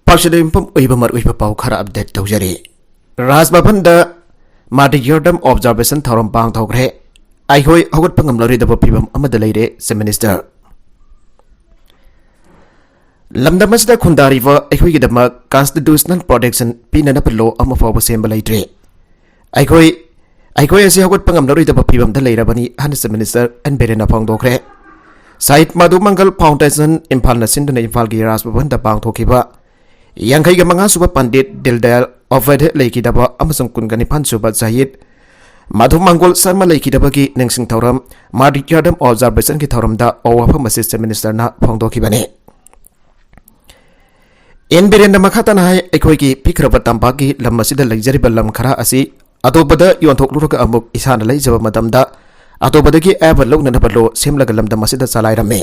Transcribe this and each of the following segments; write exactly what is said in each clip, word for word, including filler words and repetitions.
ꯄꯥꯛꯁꯤꯗ ꯌꯨꯝꯐꯝ ꯑꯣꯏꯕ ꯃꯔꯨꯑꯣꯏꯕ ꯄꯥꯎ ꯈꯔ ꯑꯞꯗꯦꯠ ꯇꯧꯖꯔꯤ꯫ ꯔꯥꯖ ꯚꯕꯟꯗ ꯃꯥꯔꯇꯤꯌꯔꯗꯝ ꯑꯣꯕꯖꯥꯔꯕꯦꯁꯟ ꯊꯧꯔꯝ ꯄꯥꯡꯊꯣꯛꯈ꯭ꯔꯦ꯫ ꯑꯩꯈꯣꯏ ꯍꯧꯒꯠꯄ ꯉꯝꯂꯔꯣꯏꯗꯕ ꯐꯤꯕꯝ ꯑꯃꯗ ꯂꯩꯔꯦ, ꯆꯤꯐ ꯃꯤꯅꯤꯁꯇꯔ꯫ ꯂꯝꯗꯝ ꯑꯁꯤꯗ ꯈꯨꯟꯗꯥꯔꯤꯕ ꯑꯩꯈꯣꯏꯒꯤꯗꯃꯛ ꯀꯟꯁꯇꯤꯇ꯭ꯌꯨꯁꯅꯦꯜ ꯄ꯭ꯔꯣꯇꯦꯛꯁꯟ ꯄꯤꯅꯅꯕ ꯂꯣ ꯑꯃ ꯐꯥꯎꯕ ꯁꯦꯝꯕ ꯂꯩꯇ꯭ꯔꯤ꯫ ꯑꯩꯈꯣꯏ, ꯑꯩꯈꯣꯏ ꯑꯁꯤ ꯍꯧꯒꯠꯄ ꯉꯝꯂꯔꯣꯏꯗꯕ ꯐꯤꯕꯝꯗ ꯂꯩꯔꯕꯅꯤ ꯍꯥꯏꯅ ꯆꯤꯐ ꯃꯤꯅꯤꯁꯇꯔ ꯑꯦꯟ ꯕꯤꯔꯦꯟꯅ ꯐꯣꯡꯗꯣꯛꯈ꯭ꯔꯦ꯫ ꯁꯍꯤꯗ ꯃꯥꯙꯨ ꯃꯪꯒꯜ ꯐꯥꯎꯟꯗꯦꯁꯟ ꯏꯝꯐꯥꯜꯅ ꯁꯤꯟꯗꯨꯅ ꯏꯝꯐꯥꯜꯒꯤ ꯔꯥꯖ ꯚꯕꯟꯗ ꯄꯥꯡꯊꯣꯛꯈꯤꯕ ꯌꯥꯡꯈꯩꯒ ꯃꯉꯥ ꯁꯨꯕ ꯄꯟꯗꯤꯠ ꯗꯤꯟꯗꯌꯥꯜ ꯎꯄꯥꯙ꯭ꯌꯥꯌ ꯂꯩꯈꯤꯗꯕ ꯑꯃꯁꯨꯡ ꯀꯨꯟꯒ ꯅꯤꯄꯥꯟ ꯁꯨꯕ ꯁꯍꯤꯗ ꯃꯥꯙꯨ ꯃꯪꯒꯣꯜ ꯁꯔꯃ ꯂꯩꯈꯤꯗꯕꯒꯤ ꯅꯤꯡꯁꯤꯡ ꯊꯧꯔꯝ, ꯃꯥꯔꯇꯤꯌꯔꯗꯝ ꯑꯣꯕꯖꯥꯔꯕꯦꯁꯟꯒꯤ ꯊꯧꯔꯝꯗ ꯋꯥꯐꯝ ꯑꯁꯤ ꯆꯤꯐ ꯃꯤꯅꯤꯁꯇꯔꯅ ꯐꯣꯡꯗꯣꯛꯈꯤꯕꯅꯤ꯫ ꯑꯦꯟ ꯕꯤꯔꯦꯟꯅ ꯃꯈꯥ ꯇꯥꯅ ꯍꯥꯏ, ꯑꯩꯈꯣꯏꯒꯤ ꯄꯤꯛꯈ꯭ꯔꯕ ꯇꯝꯄꯥꯛꯀꯤ ꯂꯝ ꯑꯁꯤꯗ ꯂꯩꯖꯔꯤꯕ ꯂꯝ ꯈꯔ ꯑꯁꯤ ꯑꯇꯣꯞꯄꯗ ꯌꯣꯟꯊꯣꯛꯂꯨꯔꯒ ꯑꯃꯨꯛ ꯏꯁꯥꯅ ꯂꯩꯖꯕ ꯃꯇꯝꯗ ꯑꯇꯣꯞꯄꯗꯒꯤ ꯑꯌꯥꯕ ꯂꯧꯅꯅꯕ ꯂꯣ ꯁꯦꯝꯂꯒ ꯂꯝꯗꯝ ꯑꯁꯤꯗ ꯆꯂꯥꯏꯔꯝꯃꯤ꯫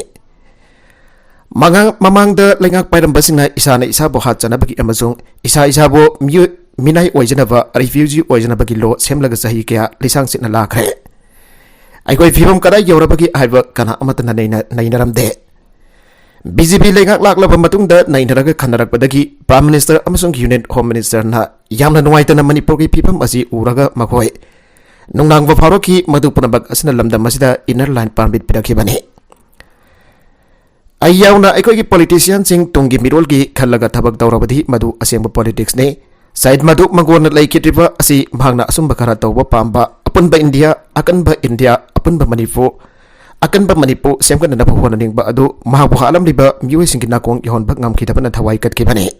ꯃꯉꯥꯡ-, ꯃꯃꯥꯡꯗ ꯂꯩꯉꯥꯛ ꯄꯥꯏꯔꯝꯕꯁꯤꯡꯅ ꯏꯁꯥꯅ ꯏꯁꯥꯕꯨ ꯍꯥꯠꯆꯅꯕꯒꯤ ꯑꯃꯁꯨꯡ ꯏꯁꯥ ꯏꯁꯥꯕꯨ ꯃꯤꯑꯣꯏ-, ꯃꯤꯅꯥꯏ ꯑꯣꯏꯖꯅꯕ, ꯔꯤꯐ꯭ꯌꯨꯖꯤ ꯑꯣꯏꯖꯅꯕꯒꯤ ꯂꯣ ꯁꯦꯝꯂꯒ ꯆꯍꯤ ꯀꯌꯥ ꯂꯤꯁꯥꯡ ꯁꯤꯠꯅ ꯂꯥꯛꯈ꯭ꯔꯦ꯫ ꯑꯩꯈꯣꯏ ꯐꯤꯕꯝ ꯀꯗꯥꯏ ꯌꯧꯔꯕꯒꯦ ꯍꯥꯏꯕ ꯀꯅꯥ ꯑꯃꯠꯇꯅ ꯅꯩꯅ-, ꯅꯩꯅꯔꯝꯗꯦ꯫ ꯕꯤ ꯖꯦ ꯄꯤ ꯂꯩꯉꯥꯛ ꯂꯥꯛꯂꯕ ꯃꯇꯨꯡꯗ ꯅꯩꯅꯔꯒ ꯈꯟꯅꯔꯛꯄꯗꯒꯤ ꯄ꯭ꯔꯥꯏꯝ ꯃꯤꯅꯤꯁꯇꯔ ꯑꯃꯁꯨꯡ ꯌꯨꯅꯤꯌꯟ ꯍꯣꯝ ꯃꯤꯅꯤꯁꯇꯔꯅ ꯌꯥꯝꯅ ꯅꯨꯡꯉꯥꯏꯇꯅ ꯃꯅꯤꯄꯨꯔꯒꯤ ꯐꯤꯕꯝ ꯑꯁꯤ ꯎꯔꯒ ꯃꯈꯣꯏ ꯅꯨꯡꯅꯥꯡꯕ ꯐꯥꯎꯔꯛꯈꯤ꯫ ꯃꯗꯨ ꯄꯨꯝꯅꯃꯛ ꯑꯁꯤꯅ ꯂꯝꯗꯝ ꯑꯁꯤꯗ ꯏꯟꯅꯔ ꯂꯥꯏꯟ ꯄꯥꯔꯃꯤꯠ ꯄꯤꯔꯛꯈꯤꯕꯅꯤ꯫ ꯑꯩ ꯌꯥꯎꯅ ꯑꯩꯈꯣꯏꯒꯤ ꯄꯣꯂꯤꯇꯤꯁꯤꯌꯥꯟꯁꯤꯡ ꯇꯨꯡꯒꯤ ꯃꯤꯔꯣꯜꯒꯤ ꯈꯜꯂꯒ ꯊꯕꯛ ꯇꯧꯔꯕꯗꯤ ꯃꯗꯨ ꯑꯁꯦꯡꯕ ꯄꯣꯂꯤꯇꯤꯛꯁꯅꯤ꯫ ꯁꯍꯤꯗ ꯃꯥꯙꯨ ꯃꯪꯒꯣꯜꯅ ꯂꯩꯈꯤꯗ꯭ꯔꯤꯕ ꯑꯁꯤ ꯃꯍꯥꯛꯅ ꯑꯆꯨꯝꯕ ꯈꯔ ꯇꯧꯕ ꯄꯥꯝꯕ, ꯑꯄꯨꯟꯕ ꯏꯟꯗꯤꯌꯥ, ꯑꯀꯟꯕ ꯏꯟꯗꯤꯌꯥ, ꯑꯄꯨꯟꯕ ꯃꯅꯤꯄꯨꯔ, ꯑꯀꯟꯕ ꯃꯅꯤꯄꯨꯔ ꯁꯦꯝꯒꯠꯅꯅꯕ ꯍꯣꯠꯅꯅꯤꯡꯕ ꯑꯗꯨ ꯃꯍꯥꯛꯄꯨ ꯍꯥꯠꯂꯝꯂꯤꯕ ꯃꯤꯑꯣꯏꯁꯤꯡꯒꯤ ꯅꯥꯀꯣꯡ ꯌꯧꯍꯟꯕ ꯉꯝꯈꯤꯗꯕꯅ ꯊꯋꯥꯏ ꯀꯠꯈꯤꯕꯅꯤ꯫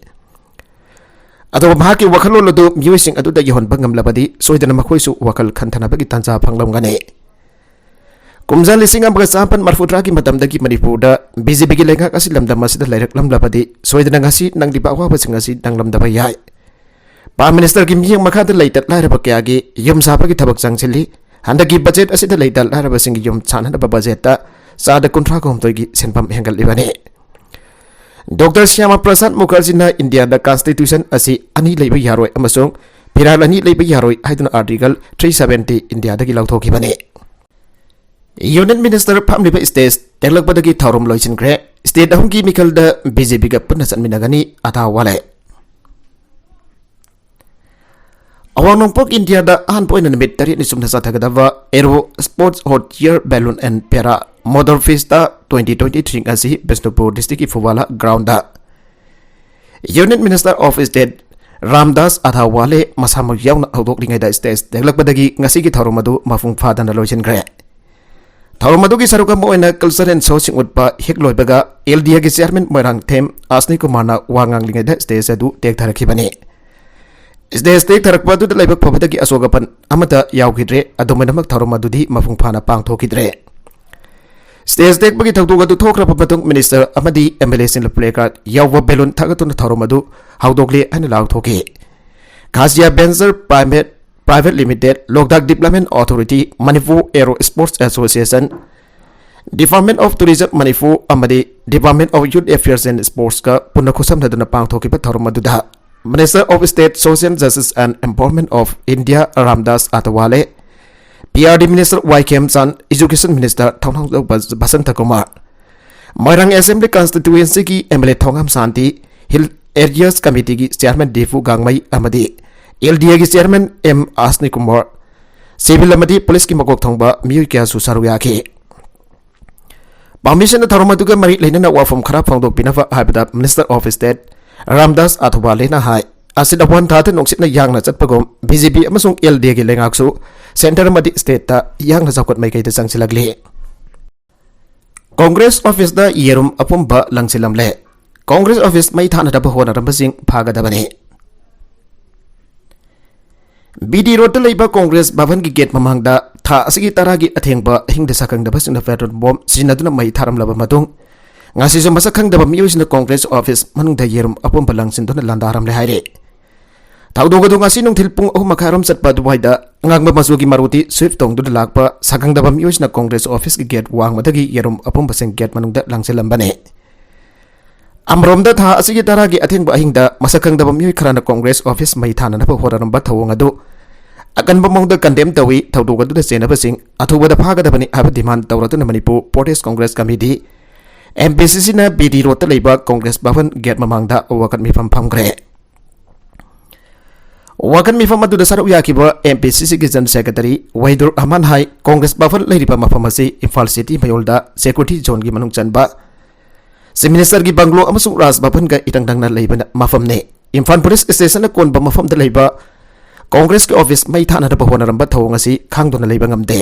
ꯑꯗꯨꯒ ꯃꯍꯥꯛꯀꯤ ꯋꯥꯈꯜꯂꯣꯟ ꯑꯗꯨ ꯃꯤꯑꯣꯏꯁꯤꯡ ꯑꯗꯨꯗ ꯌꯧꯍꯟꯕ ꯉꯝꯂꯕꯗꯤ ꯁꯣꯏꯗꯅ ꯃꯈꯣꯏꯁꯨ ꯋꯥꯈꯜ ꯈꯟꯊꯅꯕꯒꯤ ꯇꯥꯟꯖꯥ ꯐꯪꯂꯝꯒꯅꯤ꯫ ꯀꯨꯝꯖꯥ ꯂꯤꯁꯤꯡ ꯑꯃꯒ ꯆꯥꯃꯥꯄꯟ ꯃꯔꯤꯐꯨꯇꯔꯥꯒꯤ ꯃꯇꯝꯗꯒꯤ ꯃꯅꯤꯄꯨꯔꯗ ꯕꯤ ꯖꯦ ꯄꯤꯒꯤ ꯂꯩꯉꯥꯛ ꯑꯁꯤ ꯂꯝꯗꯝ ꯑꯁꯤꯗ ꯂꯩꯔꯛꯂꯝꯂꯕꯗꯤ ꯁꯣꯏꯗꯅ ꯉꯁꯤ ꯅꯪꯂꯤꯕ ꯑꯋꯥꯕꯁꯤꯡ ꯑꯁꯤ ꯅꯪꯂꯝꯗꯕ ꯌꯥꯏ꯫ ꯄ꯭ꯔꯥꯏꯝ ꯃꯤꯅꯤꯁꯇꯔꯒꯤ ꯃꯤꯠꯌꯦꯡ ꯃꯈꯥꯗ ꯂꯩꯇ ꯂꯥꯏꯔꯕ ꯀꯌꯥꯒꯤ ꯌꯨꯝ ꯁꯥꯕꯒꯤ ꯊꯕꯛ ꯆꯪꯁꯤꯜꯂꯤ꯫ ꯍꯟꯗꯛꯀꯤ ꯕꯖꯦꯠ ꯑꯁꯤꯗ ꯂꯩꯇ ꯂꯥꯏꯔꯕꯁꯤꯡꯒꯤ ꯌꯨꯝ ꯁꯥꯅꯅꯕ ꯕꯖꯦꯠꯇ ꯆꯥꯗ ꯀꯨꯟꯊ꯭ꯔꯥꯒ ꯍꯨꯝꯗꯣꯏꯒꯤ ꯁꯦꯟꯐꯝ ꯍꯦꯟꯒꯠꯂꯤꯕꯅꯤ꯫ ꯗꯣꯛꯇꯔ ꯁ꯭ꯌꯥꯃꯥ ꯄ꯭ꯔꯁꯥꯗ ꯃꯨꯈꯔꯖꯤꯅ ꯏꯟꯗꯤꯌꯥꯗ ꯀꯟꯁꯇꯤꯇ꯭ꯌꯨꯁꯟ ꯑꯁꯤ ꯑꯅꯤ ꯂꯩꯕ ꯌꯥꯔꯣꯏ ꯑꯃꯁꯨꯡ ꯐꯤꯔꯥꯜ ꯑꯅꯤ ꯂꯩꯕ ꯌꯥꯔꯣꯏ ꯍꯥꯏꯗꯨꯅ ꯑꯥꯔꯇꯤꯀꯜ ꯊ꯭ꯔꯤ ꯁꯚꯦꯟꯇꯤ ꯏꯟꯗꯤꯌꯥꯗꯒꯤ ꯂꯧꯊꯣꯛꯈꯤꯕꯅꯤ꯫ ꯌꯨꯅꯤꯌꯟ ꯃꯤꯅꯤꯁꯇꯔ ꯐꯝꯂꯤꯕ ꯁ꯭ꯇꯦꯖ ꯇꯦꯛꯂꯛꯄꯗꯒꯤ ꯊꯧꯔꯝ ꯂꯣꯏꯁꯤꯟꯈ꯭ꯔꯦ꯫ ꯁ꯭ꯇꯦꯠ ꯑꯍꯨꯝꯒꯤ ꯃꯤꯈꯜꯗ ꯕꯤ ꯖꯦ ꯄꯤꯒ ꯄꯨꯟꯅ ꯆꯠꯃꯤꯟꯅꯒꯅꯤ ꯑꯊꯥ ꯋꯥꯂꯦ꯫ ꯑꯋꯥꯡ ꯅꯣꯡꯄꯣꯛ ꯏꯟꯗꯤꯌꯥꯗ ꯑꯍꯥꯟꯕ ꯑꯣꯏꯅ ꯅꯨꯃꯤꯠ ꯇꯔꯦꯠꯅꯤ ꯆꯨꯞꯅ ꯆꯠꯊꯒꯗꯕ Aero Sports Hot Air Balloon and Para Motor Festa twenty twenty-three ꯉꯁꯤ ꯕꯤꯁꯅꯨꯄꯨꯔ ꯗꯤꯁꯇ꯭ꯔꯤꯛꯀꯤ Phubala ground Union Minister of State Ramdas Athawale ꯃꯁꯥꯃꯛ ꯌꯥꯎꯅ ꯍꯧꯗꯣꯛꯂꯤꯉꯩꯗ ꯁ꯭ꯇꯦꯖ ꯇꯦꯛꯂꯛꯄꯗꯒꯤ ꯉꯁꯤꯒꯤ ꯊꯧꯔꯝ ꯑꯗꯨ ꯃꯄꯨꯡ ꯐꯥꯗꯅ ꯂꯣꯏꯁꯤꯟꯈ꯭ꯔꯦ꯫ ꯊꯧꯔꯝ ꯑꯗꯨꯒꯤ ꯁꯔꯨꯛ ꯑꯃ ꯑꯣꯏꯅ ꯀꯜꯆꯔꯦꯜ ꯁꯣꯁꯤꯡ ꯎꯠꯄ ꯍꯦꯛ ꯂꯣꯏꯕꯒ ꯑꯦꯜ ꯗꯤ ꯑꯦꯒꯤ ꯆꯤꯌꯥꯔꯃꯦꯟ ꯃꯣꯏꯔꯥꯡꯊꯦꯝ ꯑꯁꯅꯤ ꯀꯨꯃꯥꯔꯅ ꯋꯥ ꯉꯥꯡꯂꯤꯉꯩꯗ ꯁ꯭ꯇꯦꯖ ꯑꯗꯨ ꯇꯦꯛꯊꯔꯛꯈꯤꯕꯅꯤ꯫ ꯁ꯭ꯇꯦꯖ ꯇꯦꯛꯊꯔꯛꯄ ꯑꯗꯨꯗ ꯂꯥꯏꯕꯛ ꯐꯕꯗꯒꯤ ꯑꯁꯣꯛ ꯑꯄꯟ ꯑꯃꯠꯇ ꯌꯥꯎꯈꯤꯗ꯭ꯔꯦ꯫ ꯑꯗꯨꯝ ꯑꯣꯏꯅꯃꯛ ꯊꯧꯔꯝ ꯑꯗꯨꯗꯤ ꯃꯄꯨꯡ ꯐꯥꯅ ꯄꯥꯡꯊꯣꯛꯈꯤꯗ꯭ꯔꯦ꯫ ꯁ꯭ꯇꯦꯖ ꯇꯦꯛꯄꯒꯤ ꯊꯧꯗꯣꯛ ꯑꯗꯨ ꯊꯣꯛꯈ꯭ꯔꯕ ꯃꯇꯨꯡ ꯃꯤꯅꯤꯁꯇꯔ ꯑꯃꯗꯤ ꯑꯦꯝ ꯑꯦꯜ ꯑꯦꯁꯤꯡꯅ ꯄ꯭ꯂꯦ ꯀꯥꯔꯗ ꯌꯥꯎꯕ ꯕꯦꯂꯨꯟ ꯊꯥꯒꯠꯇꯨꯅ ꯊꯧꯔꯝ ꯑꯗꯨ ꯍꯧꯗꯣꯛꯂꯦ ꯍꯥꯏꯅ ꯂꯥꯎꯊꯣꯛꯈꯤ꯫ Khasia venture private, private limited, Loktak development authority, Manipur aero sports association, department of tourism Manipur ꯑꯃꯗꯤ department of youth affairs and ꯁ꯭ꯄꯣꯔꯠꯁꯀ ꯄꯨꯟꯅ ꯈꯨꯠꯁꯝꯅꯗꯨꯅ ꯄꯥꯡꯊꯣꯛꯈꯤꯕ ꯊꯧꯔꯝ ꯑꯗꯨꯗ Minister of State Social Justice and Empowerment of India Ramdas Athawale, P R D minister Y Khemchand, education minister Thounaojam ꯕꯁ-, Basanta Kumar, Moirang assembly ꯀꯟꯁꯇꯤꯇ꯭ꯋꯦꯟꯁꯤꯒꯤ M L A Thongam Shanti, hill areas ꯀꯃꯤꯇꯤꯒꯤ ꯆꯤꯌꯥꯔꯃꯦꯟ ꯗꯤꯐꯨ ꯒꯥꯡꯃꯩ ꯑꯃꯗꯤ ꯑꯦꯜ ꯗꯤ ꯑꯦꯒꯤ chairman M Asni Kumar, civil ꯑꯃꯗꯤ ꯄꯨꯂꯤꯁꯀꯤ ꯃꯀꯣꯛ ꯊꯣꯡꯕ ꯃꯤꯑꯣꯏ ꯀꯌꯥꯁꯨ ꯁꯔꯨꯛ ꯌꯥꯈꯤ꯫ ꯄꯥꯝꯕꯤꯁꯤꯡꯅ ꯊꯧꯔꯝ ꯑꯗꯨꯒ ꯃꯔꯤ ꯂꯩꯅꯅ ꯋꯥꯐꯝ ꯈꯔ ꯐꯣꯡꯗꯣꯛꯄꯤꯅꯕ ꯍꯥꯏꯕꯗ Minister of State ꯔꯥꯝꯗꯥꯁ ꯑꯊꯋꯥꯂꯦꯅ ꯍꯥꯏ, ꯑꯁꯤꯠ ꯑꯄꯟ ꯊꯥꯗ ꯅꯨꯡꯁꯤꯠꯅ ꯌꯥꯡꯅ ꯆꯠꯄꯒꯨꯝ ꯕꯤ ꯖꯦ ꯄꯤ ꯑꯃꯁꯨꯡ ꯑꯦꯜ ꯗꯤ ꯑꯦꯒꯤ ꯂꯩꯉꯥꯛꯁꯨ ꯁꯦꯟꯇꯔ ꯑꯃꯗꯤ ꯁ꯭ꯇꯦꯠꯇ ꯌꯥꯡꯅ ꯆꯥꯎꯈꯠ ꯃꯥꯏꯀꯩꯗ ꯆꯪꯁꯤꯜꯂꯛꯂꯤ꯫ ꯀꯣꯡꯒ꯭ꯔꯦꯁ ꯑꯣꯐꯤꯁꯇ ꯌꯦꯔꯨꯝ ꯑꯄꯨꯝꯕ ꯂꯪꯁꯤꯜꯂꯝꯂꯦ꯫ ꯀꯣꯡꯒ꯭ꯔꯦꯁ ꯑꯣꯐꯤꯁ ꯃꯩ ꯊꯥꯅꯅꯕ ꯍꯣꯠꯅꯔꯝꯕꯁꯤꯡ ꯐꯥꯒꯗꯕꯅꯤ꯫ ꯕꯤ ꯗꯤ ꯔꯣꯗꯇ ꯂꯩꯕ ꯀꯣꯡꯒ꯭ꯔꯦꯁ ꯚꯕꯟꯒꯤ ꯒꯦꯠ ꯃꯃꯥꯡꯗ ꯊꯥ ꯑꯁꯤꯒꯤ ꯇꯔꯥꯒꯤ ꯑꯊꯦꯡꯕ ꯑꯍꯤꯡꯗ ꯁꯛꯈꯪꯗꯕꯁꯤꯡꯅ ꯄꯦꯇ꯭ꯔꯣꯜ ꯕꯣꯝ ꯁꯤꯖꯤꯟꯅꯗꯨꯅ ꯃꯩ ꯊꯥꯔꯝꯂꯕ ꯃꯇꯨꯡ, ꯉꯁꯤꯁꯨ ꯃꯁꯛ ꯈꯪꯗꯕ ꯃꯤꯑꯣꯏꯁꯤꯡꯅ ꯀꯣꯡꯒ꯭ꯔꯦꯁ ꯑꯣꯐꯤꯁ ꯃꯅꯨꯡꯗ ꯌꯦꯔꯨꯝ ꯑꯄꯨꯝꯕ ꯂꯪꯁꯤꯟꯗꯨꯅ ꯂꯥꯟꯗꯥꯔꯝꯂꯦ ꯍꯥꯏꯔꯤ꯫ ꯊꯧꯗꯣꯛ ꯑꯗꯨ ꯉꯁꯤ ꯅꯨꯡꯊꯤꯜ ꯄꯨꯡ ꯑꯍꯨꯝ ꯃꯈꯥꯏꯔꯣꯝ ꯆꯠꯄ ꯑꯗꯨꯋꯥꯏꯗ ꯑꯉꯥꯡꯕ ꯃꯆꯨꯒꯤ ꯃꯥꯔꯨꯇꯤ ꯁ꯭ꯋꯤꯐ ꯇꯣꯡꯗꯨꯅ ꯂꯥꯛꯄ ꯁꯛꯈꯪꯗꯕ ꯃꯤꯑꯣꯏꯁꯤꯡꯅ ꯀꯣꯡꯒ꯭ꯔꯦꯁ ꯑꯣꯐꯤꯁꯀꯤ ꯒꯦꯠ ꯋꯥꯡꯃꯗꯒꯤ ꯌꯦꯔꯨꯝ ꯑꯄꯨꯝꯕꯁꯤꯡ ꯒꯦꯠ ꯃꯅꯨꯡꯗ ꯂꯪꯁꯤꯜꯂꯝꯕꯅꯤ꯫ ꯑꯃꯔꯣꯝꯗ, ꯊꯥ ꯑꯁꯤꯒꯤ ꯇꯔꯥꯒꯤ ꯑꯊꯦꯡꯕ ꯑꯍꯤꯡꯗ ꯃꯁꯛ ꯈꯪꯗꯕ ꯃꯤꯑꯣꯏ ꯈꯔꯅ ꯀꯣꯡꯒ꯭ꯔꯦꯁ ꯑꯣꯐꯤꯁ ꯃꯩ ꯊꯥꯅꯅꯕ ꯍꯣꯠꯅꯔꯝꯕ ꯊꯧꯑꯣꯡ ꯑꯗꯨ ꯑꯀꯟꯕ ꯃꯑꯣꯡꯗ ꯀꯟꯗꯦꯝ ꯇꯧꯏ꯫ ꯊꯧꯗꯣꯛ ꯑꯗꯨꯗ ꯆꯦꯟꯅꯕꯁꯤꯡ ꯑꯊꯨꯕꯗ ꯐꯥꯒꯗꯕꯅꯤ ꯍꯥꯏꯕ ꯗꯤꯃꯥꯟ ꯇꯧꯔꯗꯨꯅ Manipur Pradesh Congress committee, M P C ꯁꯤꯅ ꯕꯤ ꯗꯤ ꯔꯣꯗꯇ ꯂꯩꯕ ꯀꯣꯡꯒ꯭ꯔꯦꯁ ꯚꯕꯟ ꯒꯦꯠ ꯃꯃꯥꯡꯗ ꯋꯥꯀꯠ ꯃꯤꯐꯝ ꯐꯝꯈ꯭ꯔꯦ꯫ ꯋꯥꯀꯠ ꯃꯤꯐꯝ ꯑꯗꯨꯗ ꯁꯔꯨꯛ ꯌꯥꯈꯤꯕ ꯑꯦꯝ ꯄꯤ ꯁꯤ ꯁꯤꯒꯤ ꯖꯦꯅꯔꯦꯜ ꯁꯦꯀ꯭ꯔꯦꯇꯔꯤ ꯋꯥꯍꯤꯗꯨꯔ ꯔꯍꯃꯥꯟ ꯍꯥꯏ, ꯀꯣꯡꯒ꯭ꯔꯦꯁ ꯚꯕꯟ ꯂꯩꯔꯤꯕ ꯃꯐꯝ ꯑꯁꯤ ꯏꯝꯐꯥꯜ ꯁꯤꯇꯤ ꯃꯌꯣꯜꯗ ꯁꯦꯀ꯭ꯌꯨꯔꯤꯇꯤ ꯖꯣꯟꯒꯤ ꯃꯅꯨꯡ ꯆꯟꯕ ꯆꯤꯐ ꯃꯤꯅꯤꯁꯇꯔꯒꯤ ꯕꯪꯒ꯭ꯂꯣ ꯑꯃꯁꯨꯡ ꯔꯥꯖ ꯚꯕꯟꯒ ꯏꯔꯪ ꯅꯪꯅ ꯂꯩꯕ ꯃꯐꯝꯅꯤ꯫ ꯏꯝꯐꯥꯜ ꯄꯨꯂꯤꯁ ꯁ꯭ꯇꯦꯁꯟꯅ ꯀꯣꯟꯕ ꯃꯐꯝꯗ ꯂꯩꯕ ꯀꯣꯡꯒ꯭ꯔꯦꯁꯀꯤ ꯑꯣꯐꯤꯁ ꯃꯩ ꯊꯥꯅꯅꯕ ꯍꯣꯠꯅꯔꯝꯕ ꯊꯧꯑꯣꯡ ꯑꯁꯤ ꯈꯥꯡꯗꯨꯅ ꯂꯩꯕ ꯉꯝꯗꯦ꯫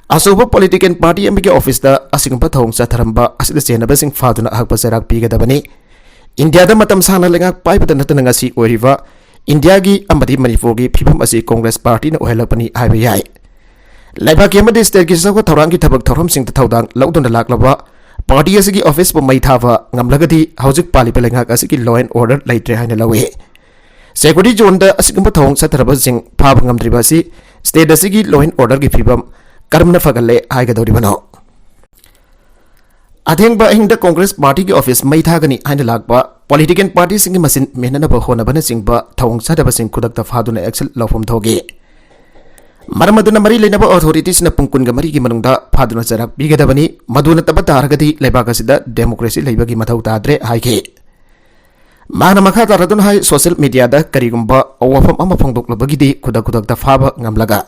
ꯑꯆꯧꯕ ꯄꯣꯂꯤꯇꯤꯀꯦꯜ ꯄꯥꯔꯇꯤ ꯑꯃꯒꯤ ꯑꯣꯐꯤꯁꯇ ꯑꯁꯤꯒꯨꯝꯕ ꯊꯧꯑꯣꯡ ꯆꯠꯊꯔꯝꯕ ꯑꯁꯤꯗ ꯆꯦꯟꯅꯕꯁꯤꯡ ꯐꯥꯗꯨꯅ ꯑꯍꯛꯄ ꯆꯩꯔꯥꯛ ꯄꯤꯒꯗꯕꯅꯤ꯫ ꯏꯟꯗꯤꯌꯥꯗ ꯃꯇꯝ ꯁꯥꯡꯅ ꯂꯩꯉꯥꯛ ꯄꯥꯏꯕꯗ ꯅꯠꯇꯅ ꯉꯁꯤ ꯑꯣꯏꯔꯤꯕ ꯏꯟꯗꯤꯌꯥꯒꯤ ꯑꯃꯗꯤ ꯃꯅꯤꯄꯨꯔꯒꯤ ꯐꯤꯕꯝ ꯑꯁꯤ ꯀꯣꯡꯒ꯭ꯔꯦꯁ ꯄꯥꯔꯇꯤꯅ ꯑꯣꯏꯍꯜꯂꯛꯄꯅꯤ ꯍꯥꯏꯕ ꯌꯥꯏ꯫ ꯂꯩꯕꯥꯛꯀꯤ ꯑꯃꯗꯤ ꯁ꯭ꯇꯦꯠꯀꯤ ꯆꯥꯎꯈꯠ ꯊꯧꯔꯥꯡꯒꯤ ꯊꯕꯛ ꯊꯧꯔꯝꯁꯤꯡꯗ ꯊꯧꯗꯥꯡ ꯂꯧꯗꯨꯅ ꯂꯥꯛꯂꯕ ꯄꯥꯔꯇꯤ ꯑꯁꯤꯒꯤ ꯑꯣꯐꯤꯁꯄꯨ ꯃꯩ ꯊꯥꯕ ꯉꯝꯂꯒꯗꯤ ꯍꯧꯖꯤꯛ ꯄꯥꯜꯂꯤꯕ ꯂꯩꯉꯥꯛ ꯑꯁꯤꯒꯤ ꯂꯣ ꯑꯦꯟ ꯑꯣꯔꯗꯔ ꯂꯩꯇ꯭ꯔꯦ ꯍꯥꯏꯅ ꯂꯧꯏ꯫ ꯁꯦꯀ꯭ꯌꯨꯔꯤꯇꯤ ꯖꯣꯟꯗ ꯑꯁꯤꯒꯨꯝꯕ ꯊꯧꯑꯣꯡ ꯆꯠꯊꯔꯕꯁꯤꯡ ꯐꯥꯕ ꯉꯝꯗ꯭ꯔꯤꯕ ꯑꯁꯤ ꯁ꯭ꯇꯦꯠ ꯑꯁꯤꯒꯤ ꯂꯣ ꯑꯦꯟ ꯑꯣꯔꯗꯔꯒꯤ ꯐꯤꯕꯝ ꯀꯔꯝꯅ ꯐꯒꯠꯂꯦ ꯍꯥꯏꯒꯗꯧꯔꯤꯕꯅꯣ? ꯑꯊꯦꯡꯕ ꯑꯍꯤꯡꯗ ꯀꯣꯡꯒ꯭ꯔꯦꯁ ꯄꯥꯔꯇꯤꯒꯤ ꯑꯣꯐꯤꯁ ꯃꯩ ꯊꯥꯒꯅꯤ ꯍꯥꯏꯅ ꯂꯥꯛꯄ, ꯄꯣꯂꯤꯇꯤꯀꯦꯜ ꯄꯥꯔꯇꯤꯁꯤꯡꯒꯤ ꯃꯆꯤꯟ ꯃꯦꯟꯅꯅꯕ ꯍꯣꯠꯅꯕꯅꯆꯤꯡꯕ ꯊꯧꯑꯣꯡ ꯆꯠꯊꯕꯁꯤꯡ ꯈꯨꯗꯛꯇ ꯐꯥꯗꯨꯅ ꯑꯦꯛꯁꯟ ꯂꯧꯐꯝ ꯊꯣꯛꯏ꯫ ꯃꯔꯝ ꯑꯗꯨꯅ ꯃꯔꯤ ꯂꯩꯅꯕ ꯑꯣꯊꯣꯔꯤꯇꯤꯁꯤꯅ ꯄꯨꯡ ꯀꯨꯟꯒ ꯃꯔꯤꯒꯤ ꯃꯅꯨꯡꯗ ꯐꯥꯗꯨꯅ ꯆꯩꯔꯥꯛ ꯄꯤꯒꯗꯕꯅꯤ꯫ ꯃꯗꯨ ꯅꯠꯇꯕ ꯇꯥꯔꯒꯗꯤ ꯂꯩꯕꯥꯛ ꯑꯁꯤꯗ ꯗꯦꯃꯣꯀ꯭ꯔꯦꯁꯤ ꯂꯩꯕꯒꯤ ꯃꯊꯧ ꯇꯥꯗ꯭ꯔꯦ ꯍꯥꯏꯈꯤ꯫ ꯃꯍꯥꯛꯅ ꯃꯈꯥ ꯇꯥꯔꯗꯨꯅ ꯍꯥꯏ, ꯁꯣꯁꯤꯌꯦꯜ ꯃꯤꯗꯤꯌꯥꯗ ꯀꯔꯤꯒꯨꯝꯕ ꯋꯥꯐꯝ ꯑꯃ ꯐꯣꯡꯗꯣꯛꯂꯕꯒꯤꯗꯤ ꯈꯨꯗꯛ ꯈꯨꯗꯛꯇ ꯐꯥꯕ ꯉꯝꯂꯒ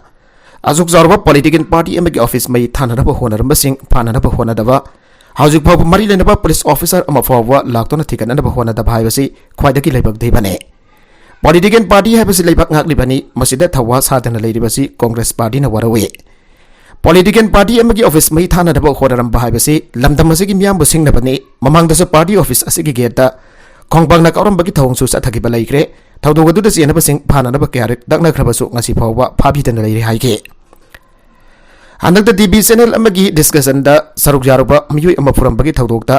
ꯑꯁꯨꯛ ꯆꯥꯎꯔꯕ ꯄꯣꯂꯤꯇꯤꯀꯦꯜ ꯄꯥꯔꯇꯤ ꯑꯃꯒꯤ ꯑꯣꯐꯤꯁ ꯃꯩ ꯊꯥꯅꯅꯕ ꯍꯣꯠꯅꯔꯝꯕꯁꯤꯡ ꯐꯥꯅꯅꯕ ꯍꯣꯠꯅꯗꯕ, ꯍꯧꯖꯤꯛ ꯐꯥꯎꯕ ꯃꯔꯤ ꯂꯩꯅꯕ ꯄꯨꯂꯤꯁ ꯑꯣꯐꯤꯁꯥꯔ ꯑꯃ ꯐꯥꯎꯕ ꯂꯥꯛꯇꯨꯅ ꯊꯤꯒꯠꯅꯅꯕ ꯍꯣꯠꯅꯗꯕ ꯍꯥꯏꯕꯁꯤ ꯈ꯭ꯋꯥꯏꯗꯒꯤ ꯂꯥꯏꯕꯛ ꯊꯤꯕꯅꯤ꯫ ꯄꯣꯂꯤꯇꯤꯀꯦꯜ ꯄꯥꯔꯇꯤ ꯍꯥꯏꯕꯁꯤ ꯂꯩꯕꯥꯛ ꯉꯥꯛꯂꯤꯕꯅꯤ꯫ ꯃꯁꯤꯗ ꯊꯧꯋꯥ ꯁꯥꯗꯅ ꯂꯩꯔꯤꯕꯁꯤ ꯀꯣꯡꯒ꯭ꯔꯦꯁ ꯄꯥꯔꯇꯤꯅ ꯋꯥꯔꯧꯏ꯫ ꯄꯣꯂꯤꯇꯤꯀꯦꯜ ꯄꯥꯔꯇꯤ ꯑꯃꯒꯤ ꯑꯣꯐꯤꯁ ꯃꯩ ꯊꯥꯅꯅꯕ ꯍꯣꯠꯅꯔꯝꯕ ꯍꯥꯏꯕꯁꯤ ꯂꯝꯗꯝ ꯑꯁꯤꯒꯤ ꯃꯤꯌꯥꯝꯕꯨ ꯁꯤꯡꯅꯕꯅꯤ꯫ ꯃꯃꯥꯡꯗꯁꯨ ꯄꯥꯔꯇꯤ ꯑꯣꯐꯤꯁ ꯑꯁꯤꯒꯤ ꯒꯦꯠꯇ ꯈꯣꯡꯄꯥꯛꯅ ꯀꯥꯎꯔꯝꯕꯒꯤ ꯊꯧꯑꯣꯡꯁꯨ ꯆꯠꯊꯈꯤꯕ ꯂꯩꯈ꯭ꯔꯦ꯫ ꯊꯧꯗꯣꯛ ꯑꯗꯨꯗ ꯆꯦꯟꯅꯕꯁꯤꯡ ꯐꯥꯅꯅꯕ ꯀꯌꯥꯔꯛ ꯂꯛꯅꯈ꯭ꯔꯕꯁꯨ ꯉꯁꯤ ꯐꯥꯎꯕ ꯐꯥꯕꯤꯗꯅ ꯂꯩꯔꯤ ꯍꯥꯏꯈꯤ꯫ ꯍꯟꯗꯛꯇ ꯇꯤ ꯚꯤ ꯆꯦꯅꯦꯜ ꯑꯃꯒꯤ ꯗꯤꯁꯀꯁꯟꯗ ꯁꯔꯨꯛ ꯌꯥꯔꯨꯕ ꯃꯤꯑꯣꯏ ꯑꯃ ꯐꯨꯔꯝꯕꯒꯤ ꯊꯧꯗꯣꯛꯇ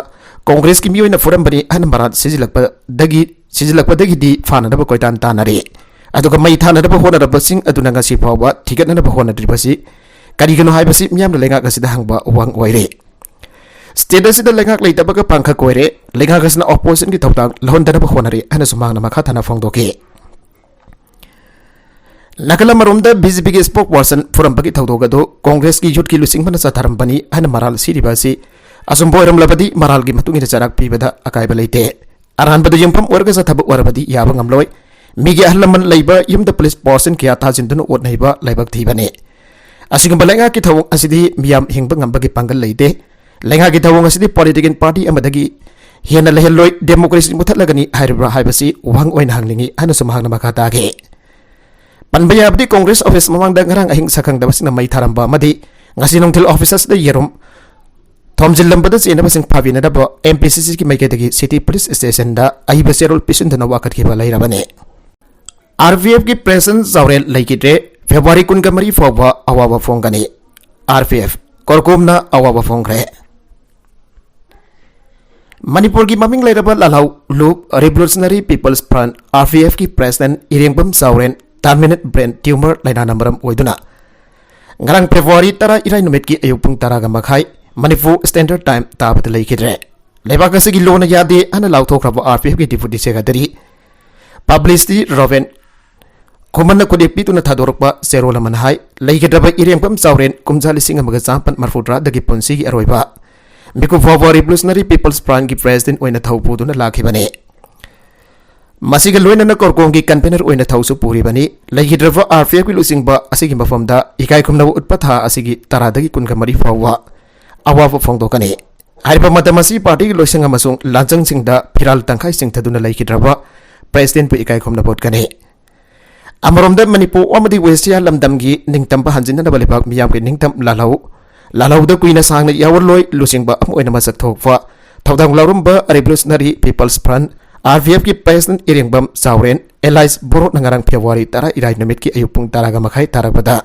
ꯀꯣꯡꯒ꯭ꯔꯦꯁꯀꯤ ꯃꯤꯑꯣꯏꯅ ꯐꯨꯔꯝꯕꯅꯤ ꯍꯥꯏꯅ ꯃꯔꯥꯜ ꯁꯤꯖꯤꯜꯂꯛꯄꯗꯒꯤ, ꯁꯤꯖꯤꯜꯂꯛꯄꯗꯒꯤꯗꯤ ꯐꯥꯅꯅꯕ ꯀꯣꯏꯇꯥꯟ ꯇꯥꯟꯅꯔꯤ꯫ ꯑꯗꯨꯒ ꯃꯩ ꯊꯥꯅꯅꯕ ꯍꯣꯠꯅꯔꯕꯁꯤꯡ ꯑꯗꯨꯅ ꯉꯁꯤ ꯐꯥꯎꯕ ꯊꯤꯒꯠꯅꯅꯕ ꯍꯣꯠꯅꯗ꯭ꯔꯤꯕꯁꯤ ꯀꯔꯤꯒꯤꯅꯣ ꯍꯥꯏꯕꯁꯤ ꯃꯤꯌꯥꯝꯅ ꯂꯩꯉꯥꯛ ꯑꯁꯤꯗ ꯍꯪꯕ ꯋꯥꯍꯪ ꯑꯣꯏꯔꯦ꯫ ꯁ꯭ꯇꯦꯠ ꯑꯁꯤꯗ ꯂꯩꯉꯥꯛ ꯂꯩꯇꯕꯒ ꯄꯥꯡꯈꯛ ꯑꯣꯏꯔꯦ꯫ ꯂꯩꯉꯥꯛ ꯑꯁꯤꯅ ꯑꯣꯄꯣꯖꯤꯁꯟꯒꯤ ꯊꯧꯗꯥꯡ ꯂꯧꯍꯟꯗꯅꯕ ꯍꯣꯠꯅꯔꯤ ꯍꯥꯏꯅꯁꯨ ꯃꯍꯥꯛꯅ ꯃꯈꯥ ꯇꯥꯅ ꯐꯣꯡꯗꯣꯛꯈꯤ꯫ ꯅꯥꯀꯜ ꯑꯃꯔꯣꯝꯗ ꯕꯤ ꯖꯦ ꯄꯤꯒꯤ ꯁ꯭ꯄꯣꯛ ꯄꯔꯁꯟ ꯐꯨꯔꯝꯕꯒꯤ ꯊꯧꯗꯣꯛ ꯑꯗꯨ ꯀꯣꯡꯒ꯭ꯔꯦꯁꯀꯤ ꯌꯨꯠꯀꯤ ꯂꯨꯆꯤꯡꯕꯅ ꯆꯠꯊꯔꯝꯕꯅꯤ ꯍꯥꯏꯅ ꯃꯔꯥꯜ ꯁꯤꯔꯤꯕ ꯑꯁꯤ ꯑꯆꯨꯝꯕ ꯑꯣꯏꯔꯝꯂꯕꯗꯤ ꯃꯔꯥꯜꯒꯤ ꯃꯇꯨꯡ ꯏꯟꯅ ꯆꯩꯔꯥꯛ ꯄꯤꯕꯗ ꯑꯀꯥꯏꯕ ꯂꯩꯇꯦ꯫ ꯑꯔꯥꯟꯕꯗ ꯌꯨꯝꯐꯝ ꯑꯣꯏꯔꯒ ꯆꯠꯊꯕ ꯑꯣꯏꯔꯕꯗꯤ ꯌꯥꯕ ꯉꯝꯂꯣꯏ꯫ ꯃꯤꯒꯤ ꯑꯍꯜ ꯂꯃꯟ ꯂꯩꯕ ꯌꯨꯝꯗ ꯄꯨꯂꯤꯁ ꯐꯣꯔꯁꯁꯤꯡ ꯀꯌꯥ ꯊꯥꯖꯤꯟꯗꯨꯅ ꯑꯣꯠꯅꯩꯕ ꯂꯥꯏꯕꯛ ꯊꯤꯕꯅꯤ꯫ ꯑꯁꯤꯒꯨꯝꯕ ꯂꯩꯉꯥꯛꯀꯤ ꯊꯧꯑꯣꯡ ꯑꯁꯤꯗꯤ ꯃꯤꯌꯥꯝ ꯍꯤꯡꯕ ꯉꯝꯕꯒꯤ ꯄꯥꯡꯒꯜ ꯂꯩꯇꯦ꯫ ꯂꯩꯉꯥꯛꯀꯤ ꯊꯧꯑꯣꯡ ꯑꯁꯤꯗꯤ ꯄꯣꯂꯤꯇꯤꯀꯦꯜ ꯄꯥꯔꯇꯤ ꯑꯃꯗꯒꯤ ꯍꯦꯟꯅ ꯂꯩꯍꯜꯂꯣꯏ, ꯗꯦꯃꯣꯀ꯭ꯔꯦꯁꯤ ꯃꯨꯊꯠꯂꯒꯅꯤ ꯍꯥꯏꯔꯤꯕ꯭ꯔꯥ ꯍꯥꯏꯕꯁꯤ ꯋꯥꯍꯪ ꯑꯣꯏꯅ ꯍꯪꯅꯤꯡꯏ ꯍꯥꯏꯅꯁꯨ ꯃꯍꯥꯛꯅ ꯃꯈꯥ ꯇꯥꯈꯤ꯫ ꯄꯟꯕ ꯌꯥꯕꯗꯤ ꯀꯣꯡꯒ꯭ꯔꯦꯁ ꯑꯣꯐꯤꯁ ꯃꯃꯥꯡꯗ ꯉꯔꯥꯡ ꯑꯍꯤꯡ ꯁꯛꯈꯪꯗꯕꯁꯤꯡꯅ ꯃꯩ ꯊꯥꯔꯝꯕ ꯑꯃꯗꯤ ꯉꯁꯤ ꯅꯨꯡꯊꯤꯜ ꯑꯣꯐꯤꯁ ꯑꯁꯤꯗ ꯌꯦꯔꯨꯝ ꯊꯣꯝꯖꯤꯜꯂꯝꯕꯗ ꯆꯦꯟꯅꯕꯁꯤꯡ ꯐꯥꯕꯤꯅꯅꯕ ꯑꯦꯝ ꯄꯤ ꯁꯤ ꯁꯤꯒꯤ ꯃꯥꯏꯀꯩꯗꯒꯤ ꯁꯤꯇꯤ ꯄꯨꯂꯤꯁ ꯁ꯭ꯇꯦꯁꯟꯗ ꯑꯏꯕ ꯆꯦꯔꯣꯜ ꯄꯤꯁꯤꯟꯗꯨꯅ ꯋꯥꯀꯠꯈꯤꯕ ꯂꯩꯔꯕꯅꯤ꯫ ꯑꯥꯔ ꯄꯤ ꯑꯦꯐꯀꯤ ꯄ꯭ꯔꯦꯁꯤꯗꯦꯟꯠ ꯖꯥꯎꯔꯦꯟ ꯂꯩꯈꯤꯗ꯭ꯔꯦ꯫ ꯐꯦꯕ꯭ꯔꯨꯋꯥꯔꯤ ꯀꯨꯟꯒ ꯃꯔꯤ ꯐꯥꯎꯕ ꯑꯋꯥꯕ ꯐꯣꯡꯒꯅꯤ꯫ ꯑꯥꯔ ꯄꯤ ꯑꯦꯐ ꯀꯣꯔꯀꯣꯝꯅ ꯑꯋꯥꯕ ꯐꯣꯡꯈ꯭ꯔꯦ꯫ ꯃꯅꯤꯄꯨꯔꯒꯤ ꯃꯃꯤꯡ ꯂꯩꯔꯕ ꯂꯥꯜꯍꯧ ꯂꯨꯞ revolutionary people's front, R P ꯑꯦꯐꯀꯤ president Irengbam Chaoren terminal brain tumour ꯂꯥꯏꯅꯥꯅ ꯃꯔꯝ ꯑꯣꯏꯗꯨꯅ ꯉꯔꯥꯡ ꯐꯦꯕ꯭ꯔꯨꯋꯥꯔꯤ ꯇꯔꯥ ꯏꯔꯥꯏ ꯅꯨꯃꯤꯠꯀꯤ ꯑꯌꯨꯛ ꯄꯨꯡ ꯇꯔꯥꯒ ꯃꯈꯥꯏ ꯃꯅꯤꯄꯨꯔ ꯁ꯭ꯇꯦꯟꯗꯔꯗ ꯇꯥꯏꯝ ꯇꯥꯕꯗ ꯂꯩꯈꯤꯗ꯭ꯔꯦ꯫ ꯂꯩꯕꯥꯛ ꯑꯁꯤꯒꯤ ꯂꯣꯅ ꯌꯥꯗꯦ ꯍꯥꯏꯅ ꯂꯥꯎꯊꯣꯛꯈ꯭ꯔꯕ ꯑꯥꯔ ꯄꯤ ꯑꯦꯐꯀꯤ ꯗꯤꯄꯨꯇꯤ ꯁꯦꯀ꯭ꯔꯦꯇꯔꯤ ꯄꯕ꯭ꯂꯤꯁꯤꯇꯤ ꯔꯣꯕꯦꯟ ꯈꯨꯃꯟꯅ ꯈꯨꯠꯌꯦꯛ ꯄꯤꯗꯨꯅ ꯊꯥꯗꯣꯔꯛꯄ ꯆꯦꯔꯣꯜ ꯑꯃꯅ ꯍꯥꯏ, ꯂꯩꯈꯤꯗ꯭ꯔꯕ ꯏꯔꯦꯡꯕꯝ ꯆꯥꯎꯔꯦꯟ ꯀꯨꯝꯖꯥ ꯂꯤꯁꯤꯡ ꯑꯃꯒ ꯆꯥꯃꯥꯄꯟ ꯃꯔꯤꯐꯨꯇꯔꯥꯗꯒꯤ ꯄꯨꯟꯁꯤꯒꯤ ꯑꯔꯣꯏꯕ ꯃꯤꯀꯨꯞ ꯐꯥꯎꯕ ꯔꯤꯚꯣꯂꯨꯁꯅꯔꯤ ꯄꯤꯄꯜꯁ ꯐ꯭ꯔꯟꯠꯀꯤ ꯄ꯭ꯔꯦꯁꯤꯗꯦꯟꯠ ꯑꯣꯏꯅ ꯊꯧ ꯄꯨꯗꯨꯅ ꯂꯥꯛꯈꯤꯕꯅꯤ꯫ ꯃꯁꯤꯒ ꯂꯣꯏꯅꯅ ꯀꯣꯔꯀꯣꯡꯒꯤ ꯀꯟꯚꯦꯅꯔ ꯑꯣꯏꯅ ꯊꯧꯁꯨ ꯄꯨꯔꯤꯕꯅꯤ꯫ ꯂꯩꯈꯤꯗ꯭ꯔꯕ ꯑꯥꯔ ꯄꯤ ꯑꯦꯐꯀꯤ ꯂꯨꯆꯤꯡꯕ ꯑꯁꯤꯒꯤ ꯃꯐꯝꯗ ꯏꯀꯥꯏ ꯈꯨꯝꯅꯕ ꯎꯠꯄ ꯊꯥ ꯑꯁꯤꯒꯤ ꯇꯔꯥꯗꯒꯤ ꯀꯨꯟꯒ ꯃꯔꯤ ꯐꯥꯎꯕ ꯑꯋꯥꯕ ꯐꯣꯡꯗꯣꯛꯀꯅꯤ꯫ ꯍꯥꯏꯔꯤꯕ ꯃꯇꯝ ꯑꯁꯤ ꯄꯥꯔꯇꯤꯒꯤ ꯂꯣꯏꯁꯪ ꯑꯃꯁꯨꯡ ꯂꯥꯟꯖꯪꯁꯤꯡꯗ ꯐꯤꯔꯥꯜ ꯇꯪꯈꯥꯏ ꯆꯤꯡꯊꯗꯨꯅ ꯂꯩꯈꯤꯗ꯭ꯔꯕ ꯄ꯭ꯔꯦꯁꯤꯗꯦꯟꯠꯄꯨ ꯏꯀꯥꯏ ꯈꯨꯝꯅꯕ ꯎꯠꯀꯅꯤ꯫ ꯑꯃꯔꯣꯝꯗ ꯃꯅꯤꯄꯨꯔ ꯑꯃꯗꯤ ꯋꯦꯁꯤꯌꯥ ꯂꯝꯗꯝꯒꯤ ꯅꯤꯡꯇꯝꯕ ꯍꯟꯖꯤꯟꯅꯅꯕ ꯂꯩꯕꯥꯛ ꯃꯤꯌꯥꯝꯒꯤ ꯅꯤꯡꯇꯝ ꯂꯥꯜꯍꯧ, ꯂꯥꯜꯍꯧꯗ ꯀꯨꯏꯅ ꯁꯥꯡꯅ ꯌꯥꯑꯣꯜꯂꯣꯏ ꯂꯨꯆꯤꯡꯕ ꯑꯃ ꯑꯣꯏꯅ ꯃꯁꯛ ꯊꯣꯛꯄ ꯊꯧꯗꯥꯡ ꯂꯧꯔꯝꯕ revolutionary people's front, R P ꯑꯦꯐꯀꯤ ꯄ꯭ꯔꯦꯁꯤꯗꯦꯟꯠ ꯏꯔꯦꯡꯕꯝ ꯆꯥꯎꯔꯦꯟ ꯑꯦꯂꯥꯏꯁ ꯕꯣꯔꯣꯠꯅ ꯉꯔꯥꯡ ꯐꯦꯕ꯭ꯔꯨꯋꯥꯔꯤ ꯇꯔꯥ ꯏꯔꯥꯏ ꯅꯨꯃꯤꯠꯀꯤ ꯑꯌꯨꯛ ꯄꯨꯡ ꯇꯔꯥꯒ ꯃꯈꯥꯏ ꯇꯥꯔꯛꯄꯗ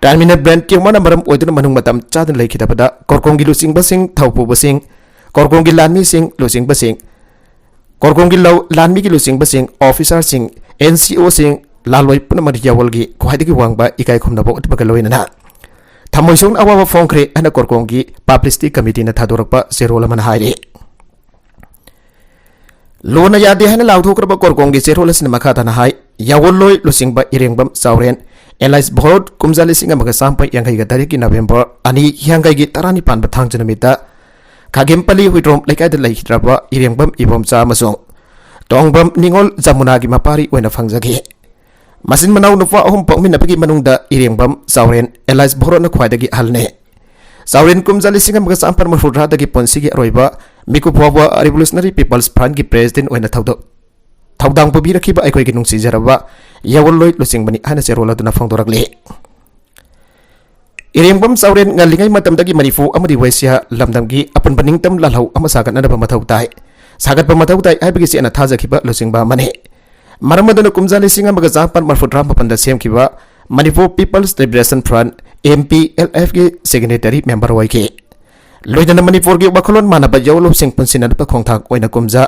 ꯇꯔꯃꯤꯅꯦꯜ ꯕ꯭ꯔꯦꯟ ꯇ꯭ꯌꯨꯃꯔꯅ ꯃꯔꯝ ꯑꯣꯏꯗꯨꯅ ꯃꯅꯨꯡ ꯃꯇꯝ ꯆꯥꯗꯅ ꯂꯩꯈꯤꯗꯕꯗ ꯀꯣꯔꯀꯣꯡꯒꯤ ꯂꯨꯆꯤꯡꯕꯁꯤꯡ, ꯊꯧꯄꯨꯕꯁꯤꯡ, ꯀꯣꯔꯀꯣꯡꯒꯤ ꯂꯥꯟꯃꯤꯁꯤꯡ, ꯂꯨꯆꯤꯡꯕꯁꯤꯡ, ꯀꯣꯔꯀꯣꯡꯒꯤ ꯂꯧ ꯂꯥꯟꯃꯤꯒꯤ ꯂꯨꯆꯤꯡꯕꯁꯤꯡ, ꯑꯣꯐꯤꯁꯔꯁꯤꯡ, ꯑꯦꯟ ꯖꯤ ꯑꯣꯁꯤꯡ, ꯂꯥꯜꯂꯣꯏ ꯄꯨꯝꯅꯃꯛ ꯌꯥꯑꯣꯜꯒꯤ ꯈ꯭ꯋꯥꯏꯗꯒꯤ ꯋꯥꯡꯕ ꯏꯀꯥꯏ ꯈꯨꯝꯅꯕ ꯎꯠꯄꯒ ꯂꯣꯏꯅꯅ ꯊꯃꯣꯏ ꯁꯣꯛꯅ ꯑꯋꯥꯕ ꯐꯣꯡꯈ꯭ꯔꯦ ꯍꯥꯏꯅ ꯀꯣꯔꯀꯣꯡꯒꯤ ꯄꯕ꯭ꯂꯤꯁꯤꯇꯤ ꯀꯃꯤꯇꯤꯅ ꯊꯥꯗꯣꯔꯛꯄ ꯆꯦꯔꯣꯜ ꯑꯃꯅ ꯍꯥꯏꯔꯤ꯫ ꯂꯣꯟꯅ ꯌꯥꯗꯦ ꯍꯥꯏꯅ ꯂꯥꯎꯊꯣꯛꯈ꯭ꯔꯕ ꯀꯣꯔꯀꯣꯡꯒꯤ ꯆꯦꯔꯣꯜ ꯑꯁꯤꯅ ꯃꯈꯥ ꯇꯥꯅ ꯍꯥꯏ, ꯌꯥꯑꯣꯜꯂꯣꯏ ꯂꯨꯆꯤꯡꯕ ꯏꯔꯦꯡꯕꯝ ꯆꯥꯎꯔꯦꯟ ꯑꯦꯂꯥꯏꯁ ꯚꯣꯔꯣꯠ ꯀꯨꯝꯖꯥ ꯂꯤꯁꯤꯡ ꯑꯃꯒ ꯆꯥꯃꯥꯄꯟ ꯌꯥꯡꯈꯩꯒ ꯇꯔꯦꯠꯀꯤ ꯅꯕꯦꯝꯕꯔ ꯑꯅꯤ ꯍꯤꯌꯥꯡꯒꯩꯒꯤ ꯇꯔꯥꯅꯤꯄꯥꯟꯕ ꯊꯥꯡꯖ ꯅꯨꯃꯤꯠꯇ ꯈꯥꯒꯦꯝꯄꯜꯂꯤ ꯍꯨꯏꯗ꯭ꯔꯣꯝ ꯂꯩꯀꯥꯏꯗ ꯂꯩꯈꯤꯗ꯭ꯔꯕ ꯏꯔꯦꯡꯕꯝ ꯏꯕꯣꯝꯆꯥ ꯑꯃꯁꯨꯡ ꯇꯣꯡꯕ꯭ꯔꯝ ꯅꯤꯉꯣꯜ ꯖꯃꯨꯅꯥꯒꯤ ꯃꯄꯥꯔꯤ ꯑꯣꯏꯅ ꯐꯪꯖꯈꯤ꯫ ꯃꯆꯤꯟ ꯃꯅꯥꯎ ꯅꯨꯄꯥ ꯑꯍꯨꯝ ꯄꯣꯛꯃꯤꯟꯅꯕꯒꯤ ꯃꯅꯨꯡꯗ ꯏꯔꯦꯡꯕꯝ ꯆꯥꯎꯔꯦꯟ ꯑꯦꯂꯥꯏꯁ ꯚꯣꯔꯣꯠꯅ ꯈ꯭ꯋꯥꯏꯗꯒꯤ ꯑꯍꯜꯅꯤ꯫ ꯆꯥꯎꯔꯦꯟ ꯀꯨꯝꯖꯥ ꯂꯤꯁꯤꯡ ꯑꯃꯒ ꯆꯥꯃꯥꯄꯟ ꯃꯔꯐꯨꯇꯔꯥꯗꯒꯤ ꯄꯨꯟꯁꯤꯒꯤ ꯑꯔꯣꯏꯕ ꯃꯤꯀꯨꯞ ꯐꯥꯎꯕ Revolutionary People's Front ꯀꯤ president ꯑꯣꯏꯅ ꯊꯧꯗꯣꯛ-, ꯊꯧꯗꯥꯡ ꯄꯨꯕꯤꯔꯛꯈꯤꯕ ꯑꯩꯈꯣꯏꯒꯤ ꯅꯨꯡꯁꯤꯖꯔꯕ ꯌꯥꯑꯣꯟꯂꯣꯏ ꯂꯨꯆꯤꯡꯕꯅꯤ ꯍꯥꯏꯅ ꯆꯦꯔꯣꯜ ꯑꯗꯨꯅ ꯐꯣꯡꯗꯣꯔꯛꯂꯤ꯫ ꯏꯔꯦꯡꯕꯝ ꯆꯥꯎꯔꯦꯟ ꯉꯜꯂꯤꯉꯩ ꯃꯇꯝꯗꯒꯤ ꯃꯅꯤꯄꯨꯔ ꯑꯃꯗꯤ ꯋꯦꯁꯤꯌꯥ ꯂꯝꯗꯝꯒꯤ ꯑꯄꯨꯟꯕ ꯅꯤꯡꯇꯝ ꯂꯥꯜꯍꯧ ꯑꯃ ꯁꯥꯒꯠꯅꯅꯕ ꯃꯊꯧ ꯇꯥꯏ, ꯁꯥꯒꯠꯄ ꯃꯊꯧ ꯇꯥꯏ ꯍꯥꯏꯕꯒꯤ ꯆꯦꯠꯅ ꯊꯥꯖꯈꯤꯕ ꯂꯨꯆꯤꯡꯕ ꯑꯃꯅꯤ꯫ ꯃꯔꯝ ꯑꯗꯨꯅ ꯀꯨꯝꯖꯥ ꯂꯤꯁꯤꯡ ꯑꯃꯒ ꯆꯥꯃꯥꯄꯟ ꯃꯔꯐꯨꯇꯔꯥ ꯃꯥꯄꯟꯗ ꯁꯦꯝꯈꯤꯕ Manipur People's Liberation Front, M P L F ꯀꯤ secretary member ꯑꯣꯏꯈꯤ꯫ ꯂꯣꯏꯅꯅ ꯃꯅꯤꯄꯨꯔꯒꯤ ꯋꯥꯈꯜꯂꯣꯟ ꯃꯥꯟꯅꯕ ꯌꯥꯑꯣꯟꯂꯣꯏꯁꯤꯡ ꯄꯨꯟꯁꯤꯟꯅꯅꯕ ꯈꯣꯡꯊꯥꯡ ꯑꯣꯏꯅ ꯀꯨꯝꯖꯥ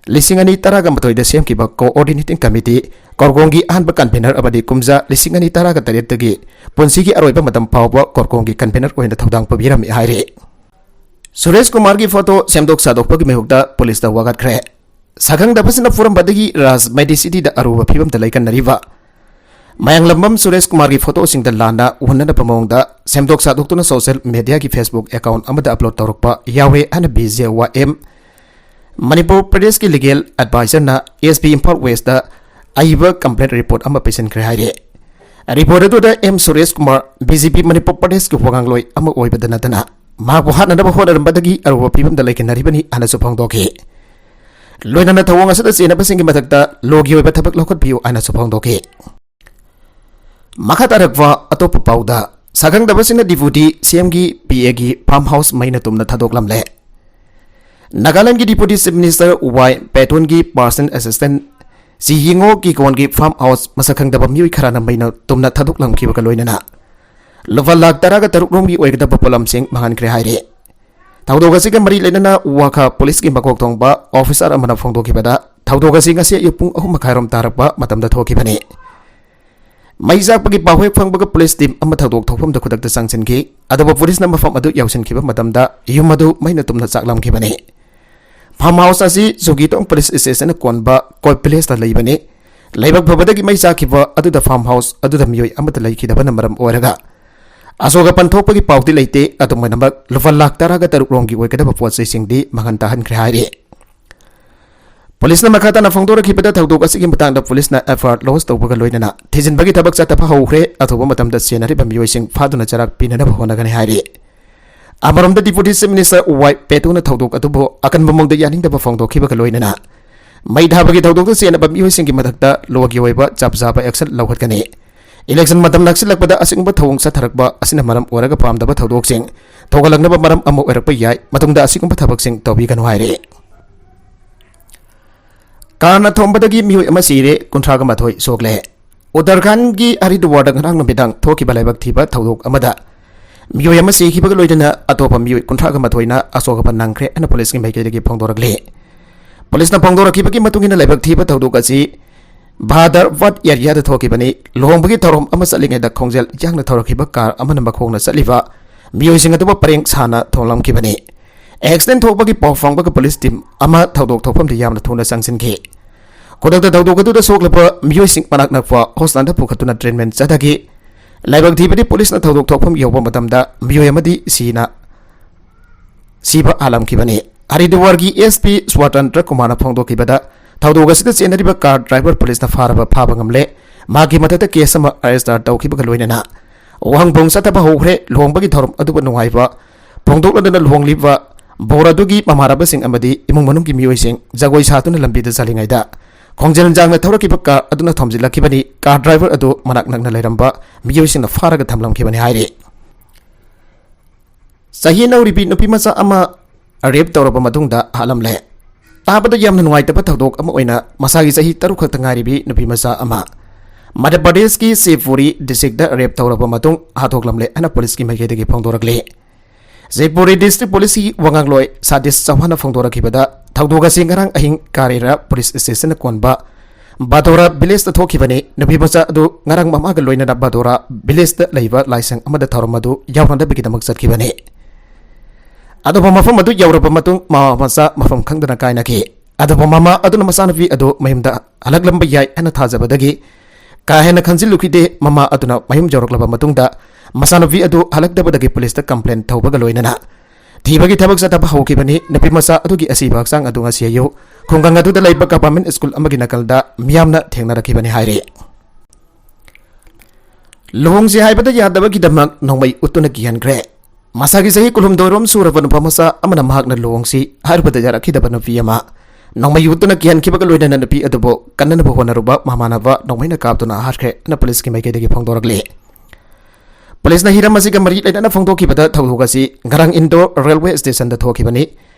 ꯂꯤꯁꯤꯡ ꯑꯅꯤ ꯇꯔꯥꯒ ꯃꯥꯊꯣꯏꯗ ꯁꯦꯝꯈꯤꯕ Coordinating Committee, ꯀꯣꯔꯀꯣꯡꯒꯤ ꯑꯍꯥꯟꯕ convener ꯑꯃꯗꯤ ꯀꯨꯝꯖꯥ ꯂꯤꯁꯤꯡ ꯑꯅꯤ ꯇꯔꯥꯒ ꯇꯔꯦꯠꯇꯒꯤ ꯄꯨꯟꯁꯤꯒꯤ ꯑꯔꯣꯏꯕ ꯃꯇꯝ ꯐꯥꯎꯕ ꯀꯣꯔꯀꯣꯡꯒꯤ convener ꯑꯣꯏꯅ ꯊꯧꯗꯥꯡ ꯄꯨꯕꯤꯔꯝꯃꯤ ꯍꯥꯏꯔꯤ꯫ ꯁꯨꯔꯦꯁ ꯀꯨꯃꯥꯔꯒꯤ photo ꯁꯦꯝꯗꯣꯛ ꯁꯥꯗꯣꯛꯄꯒꯤ ꯃꯥꯌꯣꯛꯇ ꯄꯨꯂꯤꯁꯇ ꯋꯥꯀꯠꯈ꯭ꯔꯦ꯫ ꯁꯛꯈꯪꯗꯕꯁꯤꯡꯅ ꯐꯨꯔꯝꯕꯗꯒꯤ ꯔꯥꯖ Medicityꯗ ꯑꯔꯨꯕ ꯐꯤꯕꯝꯗ ꯂꯩꯀꯟꯅꯔꯤꯕ꯫ ꯃꯌꯥꯡꯂꯝꯕꯝ ꯁꯨꯔꯦꯁ ꯀꯨꯃꯥꯔꯒꯤ photoꯁꯤꯡꯗ ꯂꯥꯟꯅ ꯎꯍꯟꯅꯅꯕ ꯃꯑꯣꯡꯗ ꯁꯦꯝꯗꯣꯛ ꯁꯥꯗꯣꯛꯇꯨꯅ social mediaꯒꯤ Facebook account ꯑꯃꯗ upload ꯇꯧꯔꯛꯄ ꯌꯥꯎꯔꯦ ꯍꯥꯏꯅ B J Y M Manipur ꯄ꯭ꯔꯗꯦꯁꯀꯤ legal advisorꯅ S P ꯏꯝꯐꯥꯜ Westꯇ ꯑꯏꯕ complaint report ꯑꯃ ꯄꯤꯁꯤꯟꯈ꯭ꯔꯦ ꯍꯥꯏꯔꯤ꯫ Report ꯑꯗꯨꯗ M Suresh Kumar B J P Manipur ꯄ꯭ꯔꯗꯦꯁꯀꯤ ꯋꯥꯉꯥꯡꯂꯣꯏ ꯑꯃ ꯑꯣꯏꯕꯗ ꯅꯠꯇꯅ ꯃꯍꯥꯛꯄꯨ ꯍꯥꯠꯅꯅꯕ ꯍꯣꯠꯅꯔꯝꯕꯗꯒꯤ ꯑꯔꯨꯕ ꯐꯤꯕꯝꯗ ꯂꯩꯈꯤꯅꯔꯤꯕꯅꯤ ꯍꯥꯏꯅꯁꯨ ꯐꯣꯡꯗꯣꯛꯈꯤ꯫ ꯂꯣꯏꯅꯅ ꯊꯧꯑꯣꯡ ꯑꯁꯤꯗ ꯆꯦꯟꯅꯕꯁꯤꯡꯒꯤ ꯃꯊꯛꯇ lawꯒꯤ ꯑꯣꯏꯕ ꯊꯕꯛ ꯂꯧꯈꯠꯄꯤꯌꯨ ꯍꯥꯏꯅꯁꯨ ꯐꯣꯡꯗꯣꯛꯈꯤ꯫ ꯃꯈꯥ ꯇꯥꯔꯛꯄ ꯑꯇꯣꯞꯄ ꯄꯥꯎꯗ, ꯁꯛꯈꯪꯗꯕꯁꯤꯡꯅ Deputy C M ꯒꯤ P Aꯒꯤ farm house ꯃꯩꯅ ꯇꯨꯝꯅ ꯊꯥꯗꯣꯛꯂꯝꯂꯦ꯫ ꯅꯥꯒꯥꯂꯦꯟꯗꯒꯤ Deputy Chief Minister Y ꯄꯦꯇꯣꯟꯒꯤ personal assistant ꯆꯤ ꯌꯤꯡꯉꯣ ꯀꯤꯀꯣꯟꯒꯤ farm house ꯃꯁꯛ ꯈꯪꯗꯕ ꯃꯤꯑꯣꯏ ꯈꯔꯅ ꯃꯩꯅ ꯇꯨꯝꯅ ꯊꯥꯗꯣꯛꯂꯝꯈꯤꯕꯒ ꯂꯣꯏꯅꯅ ꯂꯨꯄꯥ ꯂꯥꯈ ꯇꯔꯥꯒ ꯇꯔꯨꯛ ꯔꯣꯝꯒꯤ ꯑꯣꯏꯒꯗꯕ ꯄꯣꯠꯂꯝꯁꯤꯡ ꯃꯥꯡꯍꯟꯈ꯭ꯔꯦ ꯍꯥꯏꯔꯤ꯫ ꯊꯧꯗꯣꯛ ꯑꯁꯤꯒ ꯃꯔꯤ ꯂꯩꯅꯅ ꯋꯥꯈꯥ ꯄꯨꯂꯤꯁꯀꯤ ꯃꯀꯣꯛ ꯊꯣꯡꯕ officer ꯑꯃꯅ ꯐꯣꯡꯗꯣꯛꯈꯤꯕꯗ, ꯊꯧꯗꯣꯛ ꯑꯁꯤ ꯉꯁꯤ ꯑꯌꯨꯛ ꯄꯨꯡ ꯑꯍꯨꯝ ꯃꯈꯥꯏꯔꯣꯝ ꯇꯥꯔꯛꯄ ꯃꯇꯝꯗ ꯊꯣꯛꯈꯤꯕꯅꯤ꯫ ꯃꯩ ꯆꯥꯛꯄꯒꯤ ꯄꯥꯎ ꯍꯦꯛ ꯐꯪꯕꯒ ꯄꯨꯂꯤꯁ team ꯑꯃ ꯊꯧꯗꯣꯛ ꯊꯣꯛꯐꯝꯗ ꯈꯨꯗꯛꯇ ꯆꯪꯁꯤꯟꯈꯤ꯫ ꯑꯗꯨꯕꯨ ꯄꯨꯂꯤꯁꯅ ꯃꯐꯝ ꯑꯗꯨ ꯌꯧꯁꯤꯟꯈꯤꯕ ꯃꯇꯝꯗ ꯌꯨꯝ ꯑꯗꯨ ꯃꯩꯅ ꯇꯨꯝꯅ ꯆꯥꯛꯂꯝꯈꯤꯕꯅꯤ꯫ Farm house ꯑꯁꯤ ꯆꯨꯒꯤꯇꯣꯡ police stationꯅ ꯀꯣꯟꯕ ꯀꯣꯏ villageꯇ ꯂꯩꯕꯅꯤ꯫ ꯂꯥꯏꯕꯛ ꯐꯕꯗꯒꯤ ꯃꯩ ꯆꯥꯛꯈꯤꯕ ꯑꯗꯨꯗ farm house ꯑꯗꯨꯗ ꯃꯤꯑꯣꯏ ꯑꯃꯠꯇ ꯂꯩꯈꯤꯗꯕꯅ ꯃꯔꯝ ꯑꯣꯏꯔꯒ ꯑꯁꯣꯛ ꯑꯄꯟ ꯊꯣꯛꯄꯒꯤ ꯄꯥꯎꯗꯤ ꯂꯩꯇꯦ꯫ ꯑꯗꯨꯝ ꯑꯣꯏꯅꯃꯛ, ꯂꯨꯄꯥ ꯂꯥꯈ ꯇꯔꯥꯒ ꯇꯔꯨꯛ ꯔꯣꯝꯒꯤ ꯑꯣꯏꯒꯗꯕ ꯄꯣꯠ ꯆꯩꯁꯤꯡꯗꯤ ꯃꯥꯡꯍꯟ ꯇꯥꯍꯟꯈ꯭ꯔꯦ ꯍꯥꯏꯔꯤ꯫ ꯄꯨꯂꯤꯁꯅ ꯃꯈꯥ ꯇꯥꯅ ꯐꯣꯡꯗꯣꯔꯛꯈꯤꯕꯗ, ꯊꯧꯗꯣꯛ ꯑꯁꯤꯒꯤ ꯃꯇꯥꯡꯗ ꯄꯨꯂꯤꯁꯅ ꯑꯦꯐ ꯑꯥꯏ ꯑꯥꯔ ꯂꯣꯟꯆ ꯇꯧꯕꯒ ꯂꯣꯏꯅꯅ ꯊꯤꯖꯤꯟꯕꯒꯤ ꯊꯕꯛ ꯆꯠꯊꯕ ꯍꯧꯈ꯭ꯔꯦ꯫ ꯑꯊꯨꯕ ꯃꯇꯝꯗ ꯆꯦꯟꯅꯔꯤꯕ ꯃꯤꯑꯣꯏꯁꯤꯡ ꯐꯥꯗꯨꯅ ꯆꯔꯥꯛ ꯄꯤꯅꯅꯕ ꯍꯣꯠꯅꯒꯅꯤ ꯍꯥꯏꯔꯤ꯫ ꯑꯃꯔꯣꯝꯗ, Deputy Chief Minister ꯋꯥꯏ ꯄꯦꯇꯨꯅ ꯊꯧꯗꯣꯛ ꯑꯗꯨꯕꯨ ꯑꯀꯟꯕ ꯃꯑꯣꯡꯗ ꯌꯥꯅꯤꯡꯗꯕ ꯐꯣꯡꯗꯣꯛꯈꯤꯕꯒ ꯂꯣꯏꯅꯅ ꯃꯩ ꯊꯥꯕꯒꯤ ꯊꯧꯗꯣꯛꯇ ꯆꯦꯟꯅꯕ ꯃꯤꯑꯣꯏꯁꯤꯡꯒꯤ ꯃꯊꯛꯇ ꯂꯣꯒꯤ ꯑꯣꯏꯕ ꯆꯞ ꯆꯥꯕ action ꯂꯧꯈꯠꯀꯅꯤ꯫ Election ꯃꯇꯝ ꯅꯛꯁꯤꯜꯂꯛꯄꯗ ꯑꯁꯤꯒꯨꯝꯕ ꯊꯧꯑꯣꯡ ꯆꯠꯊꯔꯛꯄ ꯑꯁꯤꯅ ꯃꯔꯝ ꯑꯣꯏꯔꯒ ꯄꯥꯝꯗꯕ ꯊꯧꯗꯣꯛꯁꯤꯡ ꯊꯣꯛꯍꯜꯂꯛꯅꯕ ꯃꯔꯝ ꯑꯃ ꯑꯣꯏꯔꯛꯄ ꯌꯥꯏ꯫ ꯃꯇꯨꯡꯗ ꯑꯁꯤꯒꯨꯝꯕ ꯊꯕꯛꯁꯤꯡ ꯇꯧꯕꯤꯒꯅꯨ ꯍꯥꯏꯔꯤ꯫ ꯀꯥꯔꯅ ꯊꯣꯝꯕꯗꯒꯤ ꯃꯤꯑꯣꯏ ꯑꯃ ꯁꯤꯔꯦ, ꯀꯨꯟꯊ꯭ꯔꯥꯒ ꯃꯥꯊꯣꯏ ꯁꯣꯛꯂꯦ꯫ ꯎꯠꯇꯔꯈꯟꯒꯤ ꯍꯔꯤꯗ꯭ꯋꯥꯔꯗ ꯉꯔꯥꯡ ꯅꯨꯃꯤꯗꯥꯡ ꯊꯣꯛꯈꯤꯕ ꯂꯥꯏꯕꯛ ꯊꯤꯕ ꯊꯧꯗꯣꯛ ꯑꯃꯗ ꯃꯤꯑꯣꯏ ꯑꯃ ꯁꯤꯈꯤꯕꯒ ꯂꯣꯏꯅꯅ ꯑꯇꯣꯞꯄ ꯃꯤꯑꯣꯏ ꯀꯨꯟꯊ꯭ꯔꯥꯒ ꯃꯥꯊꯣꯏꯅ ꯑꯁꯣꯛ ꯑꯄꯟ ꯅꯪꯈ꯭ꯔꯦ ꯍꯥꯏꯅ ꯄꯨꯂꯤꯁꯀꯤ ꯃꯥꯏꯀꯩꯗꯒꯤ ꯐꯣꯡꯗꯣꯔꯛꯂꯤ꯫ ꯄꯨꯂꯤꯁꯅ ꯐꯣꯡꯗꯣꯔꯛꯈꯤꯕꯒꯤ ꯃꯇꯨꯡ ꯏꯟꯅ, ꯂꯥꯏꯕꯛ ꯊꯤꯕ ꯊꯧꯗꯣꯛ ꯑꯁꯤ ꯚꯥꯗꯔꯋꯥꯠ ꯑꯦꯔꯤꯌꯥꯗ ꯊꯣꯛꯈꯤꯕꯅꯤ꯫ ꯂꯨꯍꯣꯡꯕꯒꯤ ꯊꯧꯔꯝ ꯑꯃ ꯆꯠꯂꯤꯉꯩꯗ ꯈꯣꯡꯖꯦꯜ ꯌꯥꯡꯅ ꯊꯧꯔꯛꯈꯤꯕ ꯀꯥꯔ ꯑꯃꯅ ꯃꯈꯣꯡꯅ ꯆꯠꯂꯤꯕ ꯃꯤꯑꯣꯏꯁꯤꯡ ꯑꯗꯨꯕꯨ ꯄꯔꯦꯡ ꯁꯥꯅ ꯊꯣꯝꯂꯝꯈꯤꯕꯅꯤ꯫ ꯑꯦꯛꯁꯤꯗꯦꯟ ꯊꯣꯛꯄꯒꯤ ꯄꯥꯎ ꯐꯪꯕꯒ ꯄꯨꯂꯤꯁ ꯇꯤꯝ ꯑꯃ ꯊꯧꯗꯣꯛ ꯊꯣꯛꯐꯝꯗ ꯌꯥꯝꯅ ꯊꯨꯅ ꯆꯪꯁꯤꯟꯈꯤ꯫ ꯈꯨꯗꯛꯇ ꯊꯧꯗꯣꯛ ꯑꯗꯨꯗ ꯁꯣꯛꯂꯕ ꯃꯤꯑꯣꯏꯁꯤꯡ ꯃꯅꯥꯛ ꯅꯛꯄ ꯍꯣꯁꯄꯤꯇꯥꯜꯗ ꯄꯨꯈꯠꯇꯨꯅ ꯇ꯭ꯔꯤꯠꯃꯦꯟ ꯆꯠꯊꯈꯤ꯫ ꯂꯥꯏꯕꯛ ꯊꯤꯕꯗꯤ ꯄꯨꯂꯤꯁꯅ ꯊꯧꯗꯣꯛ ꯊꯣꯛꯐꯝ ꯌꯧꯕ ꯃꯇꯝꯗ ꯃꯤꯑꯣꯏ ꯑꯃꯗꯤ ꯁꯤꯅ ꯁꯤꯕ ꯍꯥꯜꯂꯝꯈꯤꯕꯅꯤ꯫ ꯍꯔꯤꯗ꯭ꯋꯥꯔꯒꯤ ꯑꯦꯁ ꯄꯤ ꯁ꯭ꯋꯥꯇꯟꯇ꯭ꯔ ꯀꯨꯃꯥꯔꯅ ꯐꯣꯡꯗꯣꯛꯈꯤꯕꯗ, ꯊꯧꯗꯣꯛ ꯑꯁꯤꯗ ꯆꯦꯟꯅꯔꯤꯕ ꯀꯥꯔ ꯗ꯭ꯔꯥꯏꯚꯔ ꯄꯨꯂꯤꯁꯅ ꯐꯥꯔꯕ ꯐꯥꯕ ꯉꯝꯂꯦ꯫ ꯃꯍꯥꯛꯀꯤ ꯃꯊꯛꯇ ꯀꯦꯁ ꯑꯃ ꯔꯦꯖꯤꯁꯇꯥꯔ ꯇꯧꯈꯤꯕꯒ ꯂꯣꯏꯅꯅ ꯋꯥꯍꯪ ꯄꯨꯡ ꯆꯠꯊꯕ ꯍꯧꯈ꯭ꯔꯦ꯫ ꯂꯨꯍꯣꯡꯕꯒꯤ ꯊꯧꯔꯝ ꯑꯗꯨꯕꯨ ꯅꯨꯡꯉꯥꯏꯕ ꯐꯣꯡꯗꯣꯛꯂꯗꯨꯅ ꯂꯨꯍꯣꯡꯂꯤꯕ ꯕꯣꯔ ꯑꯗꯨꯒꯤ ꯃꯃꯥꯟꯅꯕꯁꯤꯡ ꯑꯃꯗꯤ ꯏꯃꯨꯡ ꯃꯅꯨꯡꯒꯤ ꯃꯤꯑꯣꯏꯁꯤꯡ ꯖꯒꯣꯏ ꯁꯥꯗꯨꯅ ꯂꯝꯕꯤꯗ ꯆꯠꯂꯤꯉꯩꯗ ꯈꯣꯡꯖꯦꯜ ꯌꯥꯡꯅ ꯊꯧꯔꯛꯈꯤꯕ ꯀꯥꯔ ꯑꯗꯨꯅ ꯊꯣꯝꯖꯤꯜꯂꯛꯈꯤꯕꯅꯤ꯫ ꯀꯥꯔ ꯗ꯭ꯔꯥꯏꯚꯔ ꯑꯗꯨ ꯃꯅꯥꯛ ꯅꯛꯅ ꯂꯩꯔꯝꯕ ꯃꯤꯑꯣꯏꯁꯤꯡꯅ ꯐꯥꯔꯒ ꯊꯝꯂꯝꯈꯤꯕꯅꯤ ꯍꯥꯏꯔꯤ꯫ ꯆꯍꯤ ꯅꯧꯔꯤꯕꯤ ꯅꯨꯄꯤ ꯃꯆꯥ ꯑꯃ ꯔꯦꯞ ꯇꯧꯔꯕ ꯃꯇꯨꯡꯗ ꯍꯥꯠꯂꯝꯂꯦ꯫ ꯇꯥꯕꯗ ꯌꯥꯝꯅ ꯅꯨꯡꯉꯥꯏꯇꯕ ꯊꯧꯗꯣꯛ ꯑꯃ ꯑꯣꯏꯅ, ꯃꯁꯥꯒꯤ ꯆꯍꯤ ꯇꯔꯨꯛ ꯈꯛꯇ ꯉꯥꯏꯔꯤꯕꯤ ꯅꯨꯄꯤ ꯃꯆꯥ ꯑꯃ ꯃꯙ꯭ꯌ ꯄ꯭ꯔꯗꯦꯁꯀꯤ ꯁꯤꯕꯄꯨꯔꯤ ꯗꯤꯁꯇ꯭ꯔꯤꯛꯇ ꯔꯦꯞ ꯇꯧꯔꯕ ꯃꯇꯨꯡ ꯍꯥꯠꯇꯣꯛꯂꯝꯂꯦ ꯍꯥꯏꯅ ꯄꯨꯂꯤꯁꯀꯤ ꯃꯥꯏꯀꯩꯗꯒꯤ ꯐꯣꯡꯗꯣꯔꯛꯂꯤ꯫ ꯁꯤꯕꯄꯨꯔꯤ ꯗꯤꯁꯇ꯭ꯔꯤꯛ ꯄꯨꯂꯤꯁꯀꯤ ꯋꯥꯉꯥꯡꯂꯣꯏ ꯁꯥꯗꯤꯁ ꯆꯧꯍꯥꯟꯅ ꯐꯣꯡꯗꯣꯔꯛꯈꯤꯕꯗ, ꯊꯧꯗꯣꯛ ꯑꯁꯤ ꯉꯔꯥꯡ ꯑꯍꯤꯡ ꯀꯥꯔꯦꯔꯥ ꯄꯨꯂꯤꯁ ꯁ꯭ꯇꯦꯁꯟꯅ ꯀꯣꯟꯕ ꯕꯥꯗꯣꯔꯥ ꯚꯤꯂꯦꯖꯇ ꯊꯣꯛꯈꯤꯕꯅꯤ꯫ ꯅꯨꯄꯤ ꯃꯆꯥ ꯑꯗꯨ ꯉꯔꯥꯡ ꯃꯃꯥꯒ ꯂꯣꯏꯅꯅ ꯕꯥꯗꯣꯔꯥ ꯚꯤꯂꯦꯖꯇ ꯂꯩꯕ ꯂꯥꯏꯁꯪ ꯑꯃꯗ ꯊꯧꯔꯝ ꯑꯗꯨ ꯌꯥꯎꯅꯅꯕꯒꯤꯗꯃꯛ ꯆꯠꯈꯤꯕꯅꯤ꯫ ꯑꯗꯨꯕꯨ ꯃꯐꯝ ꯑꯗꯨ ꯌꯧꯔꯕ ꯃꯇꯨꯡ, ꯃꯃꯥ ꯃꯆꯥ ꯃꯐꯝ ꯈꯪꯗꯅ ꯀꯥꯏꯅꯈꯤ꯫ ꯑꯗꯨꯕꯨ ꯃꯃꯥ ꯑꯗꯨꯅ ꯃꯆꯥꯅꯨꯄꯤ ꯑꯗꯨ ꯃꯌꯨꯝꯗ ꯍꯜꯂꯛꯂꯝꯕ ꯌꯥꯏ ꯍꯥꯏꯅ ꯊꯥꯖꯕꯗꯒꯤ ꯀꯥ ꯍꯦꯟꯅ ꯈꯟꯖꯤꯜꯂꯨꯈꯤꯗꯦ꯫ ꯃꯃꯥ ꯑꯗꯨꯅ ꯃꯌꯨꯝ ꯌꯧꯔꯛꯂꯕ ꯃꯇꯨꯡꯗ ꯃꯆꯥꯅꯨꯄꯤ ꯑꯗꯨ ꯍꯜꯂꯛꯇꯕꯗꯒꯤ ꯄꯨꯂꯤꯁꯇ ꯀꯝꯄ꯭ꯂꯦꯟ ꯇꯧꯕꯒ ꯂꯣꯏꯅꯅ ꯊꯤꯕꯒꯤ ꯊꯕꯛ ꯆꯠꯊꯕ ꯍꯧꯈꯤꯕꯅꯤ꯫ ꯅꯨꯄꯤ ꯃꯆꯥ ꯑꯗꯨꯒꯤ ꯑꯁꯤꯕ ꯍꯛꯆꯥꯡ ꯑꯗꯨ ꯉꯁꯤ ꯑꯌꯨꯛ ꯈꯨꯡꯒꯪ ꯑꯗꯨꯗ ꯂꯩꯕ ꯒꯚꯔꯟꯃꯦꯟꯠ ꯁ꯭ꯀꯨꯜ ꯑꯃꯒꯤ ꯅꯥꯀꯜꯗ ꯃꯤꯌꯥꯝꯅ ꯊꯦꯡꯅꯔꯛꯈꯤꯕꯅꯤ ꯍꯥꯏꯔꯤ꯫ ꯂꯨꯍꯣꯡꯁꯤ ꯍꯥꯏꯕꯗ ꯌꯥꯗꯕꯒꯤꯗꯃꯛ ꯅꯣꯡꯃꯩ ꯎꯠꯇꯨꯅ ꯀꯤꯍꯟꯈ꯭ꯔꯦ꯫ ꯃꯁꯥꯒꯤ ꯆꯍꯤ ꯀꯨꯟꯍꯨꯝꯗꯣꯏ ꯔꯣꯝ ꯁꯨꯔꯕ ꯅꯨꯄꯥ ꯃꯆꯥ ꯑꯃꯅ ꯃꯍꯥꯛꯅ ꯂꯨꯍꯣꯡꯁꯤ ꯍꯥꯏꯔꯨꯕꯗ ꯌꯥꯔꯛꯈꯤꯗꯕ ꯅꯨꯄꯤ ꯑꯃ ꯅꯣꯡꯃꯩ ꯎꯠꯇꯨꯅ ꯀꯤꯍꯟꯈꯤꯕꯒ ꯂꯣꯏꯅꯅ ꯅꯨꯄꯤ ꯑꯗꯨꯕꯨ ꯀꯟꯅꯅꯕ ꯍꯣꯠꯅꯔꯨꯕ ꯃꯃꯥꯟꯅꯕ ꯅꯣꯡꯃꯩꯅ ꯀꯥꯞꯇꯨꯅ ꯍꯥꯠꯈ꯭ꯔꯦ ꯍꯥꯏꯅ ꯄꯨꯂꯤꯁꯀꯤ ꯃꯥꯏꯀꯩꯗꯒꯤ ꯐꯣꯡꯗꯣꯔꯛꯂꯤ꯫ ꯄꯨꯂꯤꯁꯅ ꯍꯤꯔꯝ ꯑꯁꯤꯒ ꯃꯔꯤ ꯂꯩꯅꯅ ꯐꯣꯡꯗꯣꯛꯈꯤꯕꯗ ꯊꯧꯗꯣꯛ ꯑꯁꯤ ꯉꯔꯥꯡ ꯏꯟꯗꯣꯔ ꯔꯦꯜꯋꯦ ꯁ꯭ꯇꯦꯁꯟꯗ ꯊꯣꯛꯈꯤꯕꯅꯤ꯫